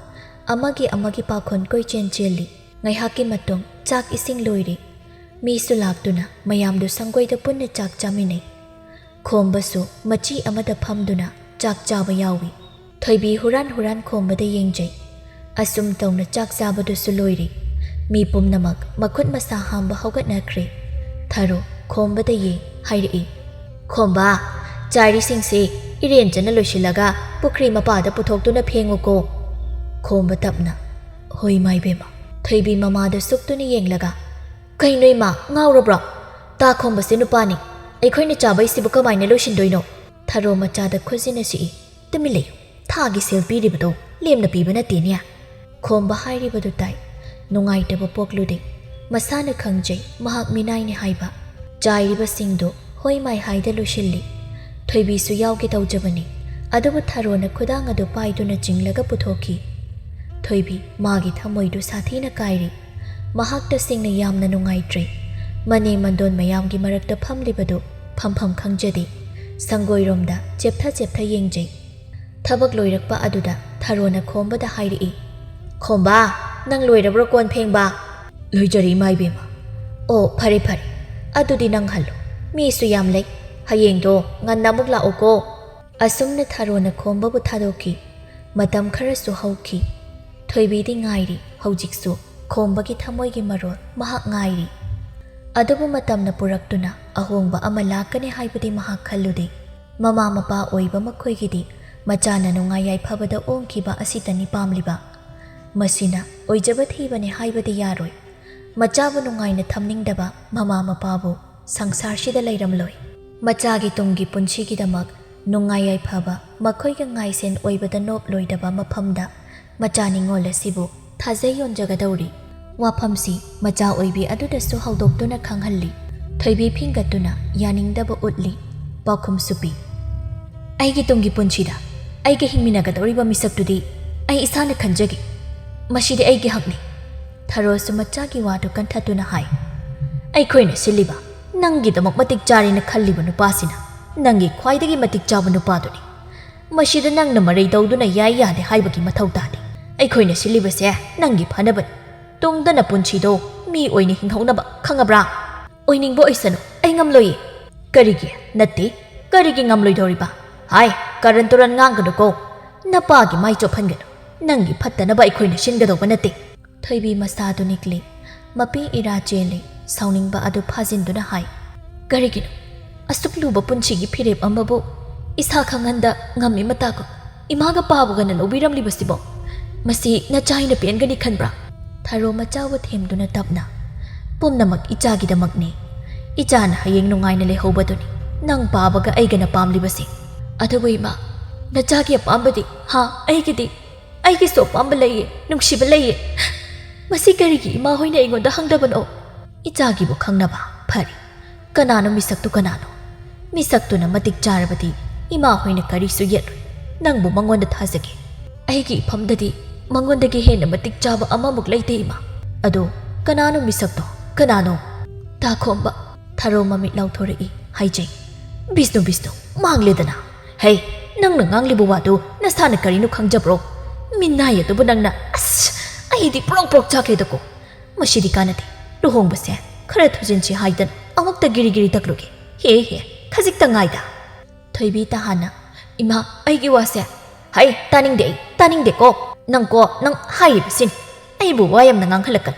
ꯑꯃꯒꯤ ꯑꯃꯒꯤ ꯄꯥꯈꯣꯟ ꯀꯣꯏꯆꯦꯟ ꯆꯦꯜꯂꯤ꯫ ꯉꯥꯏꯍꯥꯛꯀꯤ ꯃꯇꯨꯡ ꯆꯥꯛ ꯏꯁꯤꯡ ꯂꯣꯏꯔꯦ꯫ ꯃꯤꯁꯨ ꯂꯥꯛꯇꯨꯅ ꯃꯌꯥꯝꯗꯨ ꯁꯪꯒꯣꯏꯗ ꯄꯨꯟꯅ ꯆꯥꯛ ꯆꯥꯃꯤꯟꯅꯩ꯫ ꯈꯣꯝꯕꯁꯨ ꯃꯆꯤ ꯑꯃꯗ ꯐꯝꯗꯨꯅ ꯆꯥꯛ ꯆꯥꯕ ꯌꯥꯎꯏ꯫ ꯊꯣꯏꯕꯤ ꯍꯨꯔꯥꯟ ꯍꯨꯔꯥꯟ ꯈꯣꯝꯕꯗ ꯌꯦꯡꯖꯩ꯫ ꯑꯁꯨꯝ ꯇꯧꯅ ꯆꯥꯛ ꯆꯥꯕꯗꯨꯁꯨ ꯂꯣꯏꯔꯦ꯫ ꯃꯤ ꯄꯨꯝꯅꯃꯛ ꯃꯈꯨꯠ ꯃꯁꯥ ꯍꯥꯝꯕ ꯍꯧꯒꯠꯅꯈ꯭ꯔꯦ꯫ ꯊꯔꯣ ꯈꯣꯝꯕꯗ ꯌꯦꯡ ꯍꯥꯏꯔꯛꯏ, "ꯈꯣꯝꯕ, ꯆꯥꯏꯔꯤꯁꯤꯡꯁꯤ ꯏꯔꯦꯟꯖꯅ ꯂꯣꯏꯁꯤꯜꯂꯒ ꯄꯨꯈ꯭ꯔꯤ ꯃꯄꯥꯗ ꯄꯨꯊꯣꯛꯇꯨꯅ ꯐꯦꯡꯉꯨꯀꯣ"꯫ ꯈꯣꯝꯕ ꯇꯞꯅ, "ꯍꯣꯏ, ꯏꯃꯥ ꯏꯕꯦꯝꯃ"꯫ ꯊꯣꯏꯕꯤ ꯃꯃꯥꯗ ꯁꯨꯛꯇꯨꯅ ꯌꯦꯡꯂꯒ, "ꯀꯩꯅꯣ ꯏꯃꯥ, ꯉꯥꯎꯔꯕ꯭ꯔꯣ? ꯇꯥ ꯈꯣꯝꯕꯁꯦ ꯅꯨꯄꯥꯅꯤ꯫ ꯑꯩꯈꯣꯏꯅ ꯆꯥꯕꯩꯁꯤꯕꯨ ꯀꯃꯥꯏꯅ ꯂꯣꯏꯁꯤꯟꯗꯣꯏꯅꯣ?" ꯊꯔꯣ ꯃꯆꯥꯗ ꯈꯨꯖꯤꯟꯅ ꯁꯤꯛꯏ꯫ "ꯇꯨꯃꯤꯟ ꯂꯩꯌꯨ꯫ ꯊꯥꯒꯤ ꯁꯦꯜ ꯄꯤꯔꯤꯕꯗꯣ ꯂꯦꯝꯅ ꯄꯤꯕ ꯅꯠꯇꯦꯅꯦ"꯫ ꯈꯣꯝꯕ ꯍꯥꯏꯔꯤꯕꯗꯨ ꯇꯥꯏ꯫ ꯅꯨꯡꯉꯥꯏꯇꯕ ꯄꯣꯛꯂꯨꯗꯦ꯫ ꯃꯁꯥꯅ ꯈꯪꯖꯩ ꯃꯍꯥꯛ ꯃꯤꯅꯥꯏꯅꯤ ꯍꯥꯏꯕ꯫ ꯆꯥꯏꯔꯤꯕꯁꯤꯡꯗꯨ ꯍꯣꯏ ꯃꯥꯏ ꯍꯥꯏꯗ ꯂꯣꯏꯁꯤꯜꯂꯤ꯫ ꯊꯣꯏꯕꯤꯁꯨ ꯌꯥꯎꯒꯦ ꯇꯧꯖꯕꯅꯤ꯫ ꯑꯗꯨꯕꯨ ꯊꯔꯣꯅ ꯈꯨꯗꯥꯡ ꯑꯗꯨ ꯄꯥꯏꯗꯨꯅ ꯆꯤꯡꯂꯒ ꯄꯨꯊꯣꯛꯈꯤ꯫ ꯊꯣꯏꯕꯤ ꯃꯥꯒꯤ ꯊꯃꯣꯏꯗꯨ ꯁꯥꯊꯤꯅ ꯀꯥꯏꯔꯤ꯫ ꯃꯍꯥꯛ ꯇꯁꯦꯡꯅ ꯌꯥꯝꯅ ꯅꯨꯡꯉꯥꯏꯇ꯭ꯔꯦ꯫ ꯃꯅꯦ ꯃꯟꯗꯣꯟ ꯃꯌꯥꯝꯒꯤ ꯃꯔꯛꯇ ꯐꯝꯂꯤꯕꯗꯨ ꯐꯝꯐꯝ ꯈꯪꯖꯗꯦ꯫ ꯁꯪꯒꯣꯏꯔꯣꯝꯗ ꯆꯦꯞꯊ ꯆꯦꯞꯊ ꯌꯦꯡꯖꯩ꯫ ꯊꯕꯛ ꯂꯣꯏꯔꯛꯄ ꯑꯗꯨꯗ ꯊꯔꯣꯅ ꯈꯣꯝꯕꯗ ꯍꯥꯏꯔꯛꯏ, "ꯈꯣꯝꯕ, ꯅꯪ ꯂꯣꯏꯔꯕ꯭ꯔꯣ ꯀꯣꯟ ꯐꯦꯡꯕ?" "ꯂꯣꯏꯖꯔꯦ, ꯏꯃꯥ ꯏꯕꯦꯝꯃ"꯫ "ꯑꯣ, ꯐꯔꯦ ꯐꯔꯦ, ꯑꯗꯨꯗꯤ ꯅꯪ ꯍꯜꯂꯣ꯫ ꯃꯤꯁꯨ ꯌꯥꯝ ꯂꯩ꯫ ꯍꯌꯦꯡꯗꯣ ꯉꯟꯅ ꯑꯃꯨꯛ ꯂꯥꯛꯎꯀꯣ"꯫ ꯑꯁꯨꯝꯅ ꯊꯔꯣꯅ ꯈꯣꯝꯕꯕꯨ ꯊꯥꯗꯣꯛꯈꯤ꯫ ꯃꯇꯝ ꯈꯔꯁꯨ ꯍꯧꯈꯤ꯫ ꯊꯣꯏꯕꯤꯗꯤ ꯉꯥꯏꯔꯤ꯫ ꯍꯧꯖꯤꯛꯁꯨ ꯈꯣꯝꯕꯒꯤ ꯊꯃꯣꯏꯒꯤ ꯃꯔꯣꯜ ꯃꯍꯥꯛ ꯉꯥꯏꯔꯤ꯫ ꯑꯗꯨꯕꯨ ꯃꯇꯝꯅ ꯄꯨꯔꯛꯇꯨꯅ ꯑꯍꯣꯡꯕ ꯑꯃ ꯂꯥꯛꯀꯅꯤ ꯍꯥꯏꯕꯗꯤ ꯃꯍꯥꯛ ꯈꯜꯂꯨꯗꯦ꯫ ꯃꯃꯥ ꯃꯄꯥ ꯑꯣꯏꯕ ꯃꯈꯣꯏꯒꯤꯗꯤ ꯃꯆꯥꯅ ꯅꯨꯡꯉꯥꯏ ꯌꯥꯏꯐꯕꯗ ꯑꯣꯡꯈꯤꯕ ꯑꯁꯤꯇꯅꯤ ꯄꯥꯝꯂꯤꯕ꯫ ꯃꯁꯤꯅ ꯑꯣꯏꯖꯕ ꯊꯤꯕꯅꯤ ꯍꯥꯏꯕꯗꯤ ꯌꯥꯔꯣꯏ꯫ ꯃꯆꯥꯕꯨ ꯅꯨꯡꯉꯥꯏꯅ ꯊꯝꯅꯤꯡꯗꯕ ꯃꯃꯥ ꯃꯄꯥꯕꯨ ꯁꯪꯁꯥꯔꯁꯤꯗ ꯂꯩꯔꯝꯂꯣꯏ꯫ ꯃꯆꯥꯒꯤ ꯇꯨꯡꯒꯤ ꯄꯨꯟꯁꯤꯒꯤꯗꯃꯛ ꯅꯨꯡꯉꯥꯏ ꯌꯥꯏꯐꯕ ꯃꯈꯣꯏꯒ ꯉꯥꯏꯁꯦꯟ ꯑꯣꯏꯕꯗ ꯅꯣꯞꯂꯣꯏꯗꯕ ꯃꯐꯝꯗ ꯃꯆꯥ ꯅꯤꯉꯣꯜ ꯑꯁꯤꯕꯨ ꯊꯥꯖꯩ ꯌꯣꯟꯖꯒꯗꯧꯔꯤ꯫ ꯋꯥꯐꯝꯁꯤ ꯃꯆꯥ ꯑꯣꯏꯕꯤ ꯑꯗꯨꯗꯁꯨ ꯍꯧꯗꯣꯛꯇꯨꯅ ꯈꯪꯍꯜꯂꯤ꯫ ꯊꯣꯏꯕꯤ ꯐꯤꯡꯒꯠꯇꯨꯅ ꯌꯥꯅꯤꯡꯗꯕ ꯎꯠꯂꯤ꯫ ꯄꯥꯎꯈꯨꯝꯁꯨ ꯄꯤ꯫ ꯑꯩꯒꯤ ꯇꯨꯡꯒꯤ ꯄꯨꯟꯁꯤꯗ ꯑꯩꯒ ꯍꯤꯡꯃꯤꯟꯅꯒꯗꯧꯔꯤꯕ ꯃꯤꯁꯛꯇꯨꯗꯤ ꯑꯩ ꯏꯁꯥꯅ ꯈꯟꯖꯒꯦ꯫ ꯃꯁꯤꯗꯤ ꯑꯩꯒꯤ ꯍꯛꯅꯤ꯫ ꯊꯔꯣꯁꯨ ꯃꯆꯥꯒꯤ ꯋꯥꯗꯨ ꯀꯟꯊꯠꯇꯨꯅ ꯍꯥꯏ꯫ ꯑꯩꯈꯣꯏꯅ ꯁꯤꯜꯂꯤꯕ, ꯅꯪꯒꯤꯗꯃꯛ ꯃꯇꯤꯛ ꯆꯥꯔꯦꯅ ꯈꯜꯂꯤꯕ ꯅꯨꯄꯥꯁꯤꯅ ꯅꯪꯒꯤ ꯈ꯭ꯋꯥꯏꯗꯒꯤ ꯃꯇꯤꯛ ꯆꯥꯕ ꯅꯨꯄꯥꯗꯨꯅꯤ꯫ ꯃꯁꯤꯗ ꯅꯪꯅ ꯃꯔꯩ ꯇꯧꯗꯨꯅ ꯌꯥꯏ ꯌꯥꯗꯦ ꯍꯥꯏꯕꯒꯤ ꯃꯊꯧ ꯇꯥꯗꯦ꯫ ꯑꯩꯈꯣꯏꯅ ꯁꯤꯜꯂꯤꯕꯁꯦ ꯅꯪꯒꯤ ꯐꯅꯕꯅꯤ꯫ ꯇꯨꯡꯗꯅ ꯄꯨꯟꯁꯤꯗꯣ ꯃꯤ ꯑꯣꯏꯅ ꯍꯤꯡꯍꯧꯅꯕ, ꯈꯪꯉꯕ꯭ꯔꯥ? ꯑꯣꯏꯅꯤꯡꯕ ꯑꯣꯏꯁꯅꯨ, ꯑꯩ ꯉꯝꯂꯣꯏꯌꯦ꯫ ꯀꯔꯤꯒꯤ ꯅꯠꯇꯦ? ꯀꯔꯤꯒꯤ ꯉꯝꯂꯣꯏꯗꯧꯔꯤꯕ? ꯍꯥꯏ, ꯀꯔꯟ ꯇꯨꯔꯟ ꯉꯥꯡꯒꯅꯨꯀꯣ꯫ ꯅꯄꯥꯒꯤ ꯃꯥꯏ ꯆꯣꯞꯍꯟꯒꯅꯨ꯫ ꯅꯪꯒꯤ ꯐꯠꯇꯅꯕ ꯑꯩꯈꯣꯏꯅ ꯁꯤꯟꯒꯗꯧꯕ ꯅꯠꯇꯦ꯫ ꯊꯣꯏꯕꯤ ꯃꯁꯥꯗꯨ ꯅꯤꯛꯂꯤ꯫ ꯃꯄꯤ ꯏꯔꯥ ꯆꯦꯜꯂꯤ꯫ ꯁꯥꯎꯅꯤꯡꯕ ꯑꯗꯨ ꯐꯥꯖꯤꯟꯗꯨꯅ ꯍꯥꯏ, ꯀꯔꯤꯒꯤꯅꯣ ꯑꯁꯨꯛ ꯂꯨꯕ ꯄꯨꯟꯁꯤꯒꯤ ꯐꯤꯔꯦꯞ ꯑꯃꯕꯨ ꯏꯁꯥ ꯈꯪꯍꯟꯗ ꯉꯝꯃꯤ ꯃꯇꯥꯒꯨꯝ ꯏꯃꯥꯒ ꯄꯥꯕꯒꯅ ꯂꯧꯕꯤꯔꯝꯂꯤꯕꯁꯤꯕꯣ? ꯃꯁꯤ ꯅꯆꯥ ꯑꯩꯅ ꯄꯦꯟꯒꯅꯤ ꯈꯟꯕ꯭ꯔꯥ? ꯊꯔꯣ ꯃꯆꯥꯕꯨ ꯊꯦꯝꯗꯨꯅ ꯇꯞꯅ, ꯄꯨꯝꯅꯃꯛ ꯏꯆꯥꯒꯤꯗꯃꯛꯅꯤ꯫ ꯏꯆꯥꯅ ꯍꯌꯦꯡ ꯅꯨꯡꯉꯥꯏꯅ ꯂꯩꯍꯧꯕꯗꯨꯅꯤ ꯅꯪ ꯄꯥꯕꯒ ꯑꯩꯒꯅ ꯄꯥꯝꯂꯤꯕꯁꯤ꯫ ꯑꯗꯨꯕꯨ ꯏꯃꯥ, ꯅꯆꯥꯒꯤ ꯑꯄꯥꯝꯕꯗꯤ? ꯍꯥ, ꯑꯩꯒꯤꯗꯤ? ꯑꯩꯒꯤꯁꯨ ꯑꯄꯥꯝꯕ ꯂꯩꯌꯦ, ꯅꯨꯡꯁꯤꯕ ꯂꯩꯌꯦ꯫ ꯃꯁꯤ ꯀꯔꯤꯒꯤ ꯏꯃꯥ ꯍꯣꯏꯅ ꯑꯩꯉꯣꯟꯗ ꯍꯪꯗꯕꯅꯣ? ꯏꯆꯥꯒꯤꯕꯨ ꯈꯪꯅꯕ ꯐꯔꯦ꯫ ꯀꯅꯥꯅꯣ ꯃꯤꯁꯛꯇꯨ ꯀꯅꯥꯅꯣ? ꯃꯤꯁꯛꯇꯨꯅ ꯃꯇꯤꯛ ꯆꯥꯔꯕꯗꯤ ꯏꯃꯥ ꯍꯣꯏꯅ ꯀꯔꯤꯁꯨ ꯌꯦꯠꯂꯣꯏ꯫ ꯅꯪꯕꯨ ꯃꯉꯣꯟꯗ ꯊꯥꯖꯒꯦ꯫ ꯑꯩꯒꯤ ꯏꯐꯝꯗꯗꯤ ꯃꯉꯣꯟꯗꯒꯤ ꯍꯦꯟꯅ ꯃꯇꯤꯛ ꯆꯥꯕ ꯑꯃꯃꯨꯛ ꯂꯩꯇꯦ ꯏꯃꯥ꯫ ꯑꯗꯣ ꯀꯅꯥꯅꯣ ꯃꯤꯁꯛꯇꯣ? ꯀꯅꯥꯅꯣ? ꯇꯥꯈꯣꯝꯕ꯫ ꯊꯔꯣ ꯃꯃꯤꯠ ꯂꯥꯎꯊꯣꯔꯛꯏ꯫ ꯍꯥꯏꯖꯩ꯫ ꯕꯤꯁꯅꯨ, ꯕꯤꯁꯅꯨ, ꯃꯥꯡꯂꯦꯗꯅ꯫ ꯍꯩ, ꯅꯪꯅ ꯉꯥꯡꯂꯤꯕ ꯋꯥꯗꯨ ꯅꯁꯥꯅ ꯀꯔꯤꯅꯣ ꯈꯪꯖꯕ꯭ꯔꯣ? ꯃꯤꯅꯥꯏ ꯑꯗꯨꯕꯨ ꯅꯪꯅ, ꯑꯁ, ꯑꯩꯗꯤ ꯄ꯭ꯔꯣꯛ ꯄ꯭ꯔꯣꯛ ꯆꯥꯛꯈ꯭ꯔꯦꯗꯀꯣ꯫ ꯃꯁꯤꯗꯤ ꯀꯥꯟꯅꯗꯦ꯫ ꯂꯨꯍꯣꯡꯕꯁꯦ ꯈꯔ ꯊꯨꯖꯤꯟꯁꯤ ꯍꯥꯏꯗꯅ ꯑꯃꯨꯛꯇ ꯒꯤꯔꯤ ꯒꯤꯔꯤ ꯇꯛꯂꯨꯒꯦ꯫ ꯍꯦ ꯍꯦ, ꯈꯖꯤꯛꯇ ꯉꯥꯏꯗ꯫ ꯊꯣꯏꯕꯤ ꯇꯍꯥꯟꯅ, ꯏꯃꯥ, ꯑꯩꯒꯤ ꯋꯥꯁꯦ꯫ ꯍꯩ, ꯇꯥꯅꯤꯡꯗꯦ ꯑꯩ, ꯇꯥꯅꯤꯡꯗꯦꯀꯣ꯫ ꯅꯪꯀꯣ, ꯅꯪ ꯍꯥꯏꯔꯤꯕꯁꯤꯅꯤ꯫ ꯑꯩꯕꯨ ꯋꯥ ꯌꯥꯝꯅ ꯉꯥꯡꯍꯜꯂꯛꯀꯅꯨ꯫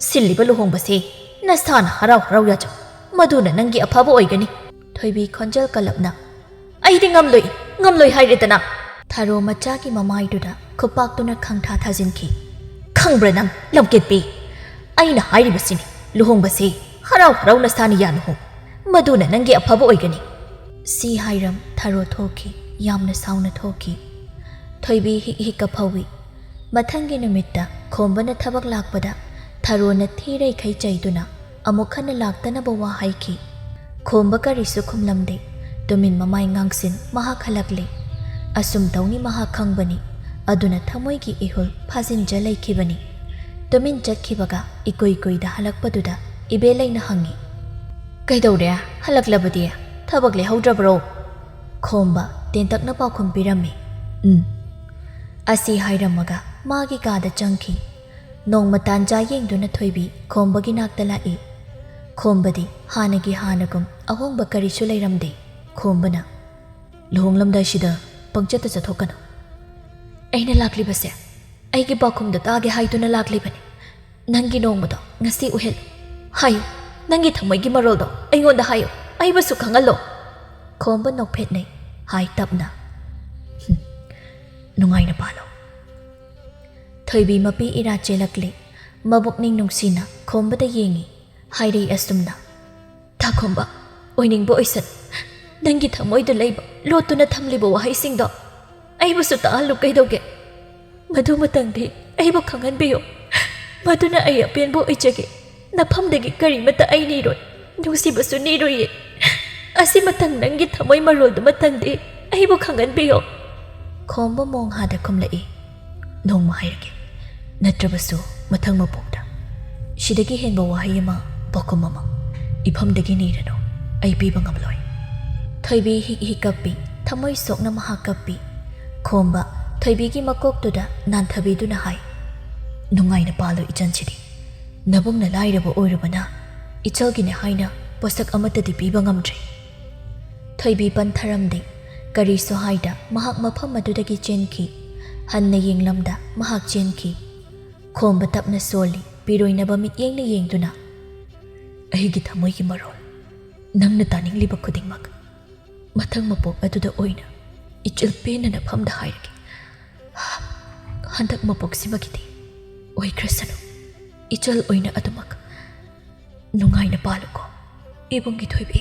ꯁꯤꯜꯂꯤꯕ ꯂꯨꯍꯣꯡꯕꯁꯤ ꯅꯁꯥꯅ ꯍꯔꯥꯎ ꯍꯔꯥꯎ ꯌꯥꯖꯧ꯫ ꯃꯗꯨꯅ ꯅꯪꯒꯤ ꯑꯐꯕ ꯑꯣꯏꯒꯅꯤ꯫ ꯊꯣꯏꯕꯤ ꯈꯣꯟꯖꯦꯜ ꯀꯜꯂꯞꯅ, "ꯑꯩꯗꯤ ꯉꯝꯂꯣꯏ, ꯉꯝꯂꯣꯏ ꯍꯥꯏꯔꯦꯗꯅ!" ꯊꯔꯣ ꯃꯆꯥꯒꯤ ꯃꯃꯥꯏꯗꯨꯗ ꯈꯨꯄꯥꯛꯇꯨꯅ ꯈꯪꯊꯥ ꯊꯥꯖꯤꯟꯈꯤ꯫ "ꯈꯪꯕ꯭ꯔꯥ ꯅꯪ, ꯂꯝꯀꯦꯠꯄꯤ? ꯑꯩꯅ ꯍꯥꯏꯔꯤꯕꯁꯤꯅꯤ, ꯂꯨꯍꯣꯡꯕꯁꯤ ꯍꯔꯥꯎ ꯍꯔꯥꯎꯅ ꯁꯥꯅ ꯌꯥꯅ ꯍꯣꯡ꯫ ꯃꯗꯨꯅ ꯅꯪꯒꯤ ꯑꯐꯕ ꯑꯣꯏꯒꯅꯤ꯫" ꯁꯤ ꯍꯥꯏꯔꯝ ꯊꯔꯣ ꯊꯣꯛꯈꯤ, ꯌꯥꯝꯅ ꯁꯥꯎꯅ ꯊꯣꯛꯈꯤ꯫ ꯊꯣꯏꯕꯤ ꯍꯤꯛ ꯍꯤꯛ ꯀꯞꯍꯧꯏ꯫ ꯃꯊꯪꯒꯤ ꯅꯨꯃꯤꯠꯇ ꯈꯣꯝꯕꯅ ꯊꯕꯛ ꯂꯥꯛꯄꯗ ꯊꯔꯣꯅ ꯊꯤꯔꯩꯈꯩ ꯆꯩꯗꯨꯅ ꯑꯃꯨꯛ ꯍꯟꯅ ꯂꯥꯛꯇꯅꯕ ꯋꯥ ꯍꯥꯏꯈꯤ꯫ ꯈꯣꯝꯕ ꯀꯔꯤꯁꯨ ꯈꯨꯝꯂꯝꯗꯦ꯫ ꯇꯨꯃꯤꯟ ꯃꯃꯥꯏ ꯉꯥꯡꯁꯤꯟ ꯃꯍꯥꯛ ꯍꯜꯂꯛꯂꯦ꯫ ꯑꯁꯨꯝ ꯇꯧꯅꯤ ꯃꯍꯥꯛ ꯈꯪꯕꯅꯤ꯫ ꯑꯗꯨꯅ ꯊꯃꯣꯏꯒꯤ ꯏꯍꯨꯜ ꯐꯥꯖꯤꯟꯖ ꯂꯩꯈꯤꯕꯅꯤ꯫ ꯇꯨꯃꯤꯟ ꯆꯠꯈꯤꯕꯒ ꯏꯀꯨꯏ ꯀꯨꯏꯗ ꯍꯜꯂꯛꯄꯗꯨꯗ ꯏꯕꯦꯂꯩꯅ ꯍꯪꯉꯤ, "ꯀꯩꯗꯧꯔꯦ? ꯍꯜꯂꯛꯂꯕꯗꯤ? ꯊꯕꯛ ꯂꯩꯍꯧꯗ꯭ꯔꯕ꯭ꯔꯣ?" ꯈꯣꯝꯕ ꯇꯦꯟꯇꯛꯅ ꯄꯥꯎꯈꯨꯝ ꯄꯤꯔꯝꯃꯤ, "ꯎꯝ꯫" ꯑꯁꯤ ꯍꯥꯏꯔꯝꯃꯒ ꯃꯥꯒꯤ ꯀꯥꯗ ꯆꯪꯈꯤ꯫ ꯅꯣꯡꯃ ꯇꯥꯟꯖꯥ ꯌꯦꯡꯗꯨꯅ ꯊꯣꯏꯕꯤ ꯈꯣꯝꯕꯒꯤ ꯅꯥꯛꯇ ꯂꯥꯛꯏ꯫ ꯈꯣꯝꯕꯗꯤ ꯍꯥꯟꯅꯒꯤ ꯍꯥꯟꯅꯒꯨꯝ ꯑꯍꯣꯡꯕ ꯀꯔꯤꯁꯨ ꯂꯩꯔꯝꯗꯦ꯫ ꯈꯣꯝꯕꯅ, "ꯂꯨꯍꯣꯡꯂꯝꯗꯥꯏꯁꯤꯗ ꯄꯪꯆꯠꯇ ꯆꯠꯊꯣꯛꯀꯅꯨ꯫" "ꯑꯩꯅ ꯂꯥꯛꯂꯤꯕꯁꯦ ꯑꯩꯒꯤ ꯄꯥꯎꯈꯨꯝꯗꯣ ꯇꯥꯒꯦ ꯍꯥꯏꯗꯨꯅ ꯂꯥꯛꯂꯤꯕꯅꯤ꯫ ꯅꯪꯒꯤ ꯅꯣꯡꯃꯗꯣ ꯉꯁꯤ ꯎꯍꯜꯂꯨ꯫ ꯍꯥꯏꯌꯨ, ꯅꯪꯒꯤ ꯊꯃꯣꯏꯒꯤ ꯃꯔꯣꯜꯗꯣ ꯑꯩꯉꯣꯟꯗ ꯍꯥꯏꯌꯨ, ꯑꯩꯕꯨꯁꯨ ꯈꯪꯍꯜꯂꯣ꯫" ꯈꯣꯝꯕ ꯅꯣꯛꯐꯦꯠꯅꯩ, ꯍꯥꯏ ꯇꯞꯅ, "ꯍꯨꯝ, ꯅꯨꯡꯉꯥꯏꯅ ꯄꯥꯜꯂꯣ꯫" ꯊꯣꯏꯕꯤ ꯃꯄꯤ ꯏꯔꯥ ꯆꯦꯜꯂꯛꯂꯦ꯫ ꯃꯕꯨꯛꯅꯤꯡ ꯅꯨꯡꯁꯤꯅ ꯈꯣꯝꯕꯗ ꯌꯦꯡꯉꯤ꯫ ꯍꯥꯏꯔꯩ ꯑꯁꯨꯝꯅ, "ꯊꯥꯈꯣꯝꯕ, ꯑꯣꯏꯅꯤꯡꯕ ꯑꯣꯏꯁꯅꯨ꯫ ꯅꯪꯒꯤ ꯊꯃꯣꯏꯗ ꯂꯩꯕ, ꯂꯣꯠꯇꯨꯅ ꯊꯝꯂꯤꯕ ꯋꯥꯍꯩꯁꯤꯡꯗꯣ ꯑꯩꯕꯨꯁꯨ ꯇꯥꯍꯜꯂꯨ ꯀꯩꯗꯧꯒꯦ? ꯃꯗꯨꯃꯇꯪꯗꯤ ꯑꯩꯕꯨ ꯈꯪꯍꯟꯕꯤꯌꯨ꯫ ꯃꯗꯨꯅ ꯑꯩ ꯑꯄꯦꯟꯕ ꯑꯣꯏꯖꯒꯦ꯫ ꯅꯐꯝꯗꯒꯤ ꯀꯔꯤꯃꯠꯇ ꯑꯩ ꯅꯤꯔꯣꯏ, ꯅꯨꯡꯁꯤꯕꯁꯨ ꯅꯤꯔꯣꯏꯌꯦ꯫ ꯑꯁꯤꯃꯇꯪ, ꯅꯪꯒꯤ ꯊꯃꯣꯏ ꯃꯔꯣꯜꯗꯨꯃꯇꯪꯗꯤ ꯑꯩꯕꯨ ꯈꯪꯍꯟꯕꯤꯌꯨ꯫" ꯈꯣꯝꯕ ꯃꯣꯡ ꯍꯥꯗ ꯈꯨꯝꯂꯛꯏ, "ꯅꯣꯡꯃ ꯍꯥꯏꯔꯒꯦ, ꯅꯠꯇ꯭ꯔꯕꯁꯨ ꯃꯊꯪ ꯃꯄꯣꯛꯇ꯫ ꯁꯤꯗꯒꯤ ꯍꯦꯟꯕ ꯋꯥꯍꯩ ꯑꯃ, ꯄꯥꯎꯈꯨꯝ ꯑꯃ ꯏꯐꯝꯗꯒꯤ ꯅꯤꯔꯅꯨ, ꯑꯩ ꯄꯤꯕ ꯉꯝꯂꯣꯏ꯫" ꯊꯣꯏꯕꯤ ꯍꯤꯛ ꯍꯤꯛ ꯀꯞꯄꯤ, ꯊꯃꯣꯏ ꯁꯣꯛꯅ ꯃꯍꯥꯛ ꯀꯞꯄꯤ꯫ ꯈꯣꯝꯕ ꯊꯣꯏꯕꯤꯒꯤ ꯃꯀꯣꯛꯇꯨꯗ ꯅꯥꯟꯊꯕꯤꯗꯨꯅ ꯍꯥꯏ, "ꯅꯨꯡꯉꯥꯏꯅ ꯄꯥꯜꯂꯨ ꯏꯆꯟꯁꯤꯗꯤ꯫ ꯅꯕꯨꯡꯅ ꯂꯥꯏꯔꯕ ꯑꯣꯏꯔꯨꯕꯅ ꯏꯆꯜꯒꯤꯅꯦ ꯍꯥꯏꯅ ꯄꯣꯠꯁꯛ ꯑꯃꯠꯇꯗꯤ ꯄꯤꯕ ꯉꯝꯗ꯭ꯔꯤ꯫" ꯊꯣꯏꯕꯤ ꯄꯟꯊꯔꯝꯗꯦ꯫ ꯀꯔꯤꯁꯨ ꯍꯥꯏꯗ ꯃꯍꯥꯛ ꯃꯐꯝ ꯑꯗꯨꯗꯒꯤ ꯆꯦꯟꯈꯤ꯫ ꯍꯟꯅ ꯌꯦꯡꯂꯝꯗ ꯃꯍꯥꯛ ꯆꯦꯟꯈꯤ꯫ ꯈꯣꯝꯕ ꯇꯞꯅ ꯁꯣꯜꯂꯤ, ꯄꯤꯔꯣꯏꯅꯕ ꯃꯤꯠꯌꯦꯡꯅ ꯌꯦꯡꯗꯨꯅ꯫ ꯑꯩꯒꯤ ꯊꯃꯣꯏꯒꯤ ꯃꯔꯣꯜ ꯅꯪꯅ ꯇꯥꯅꯤꯡꯂꯤꯕ ꯈꯨꯗꯤꯡꯃꯛ ꯃꯊꯪ ꯃꯄꯣꯛ ꯑꯗꯨꯗ ꯑꯣꯏꯅ ꯏꯆꯜ ꯄꯦꯟꯅ ꯅꯐꯝꯗ ꯍꯥꯏꯔꯒꯦ꯫ ꯍꯟꯗꯛ ꯃꯄꯣꯛꯁꯤꯃꯒꯤꯗꯤ ꯑꯣꯏꯈ꯭ꯔꯁꯅꯨ꯫ ꯏꯆꯜ ꯑꯣꯏꯅ ꯑꯗꯨꯃꯛ ꯅꯨꯡꯉꯥꯏꯅ ꯄꯥꯜꯂꯨꯀꯣ, ꯏꯕꯨꯡꯒꯤ ꯊꯣꯏꯕꯤ꯫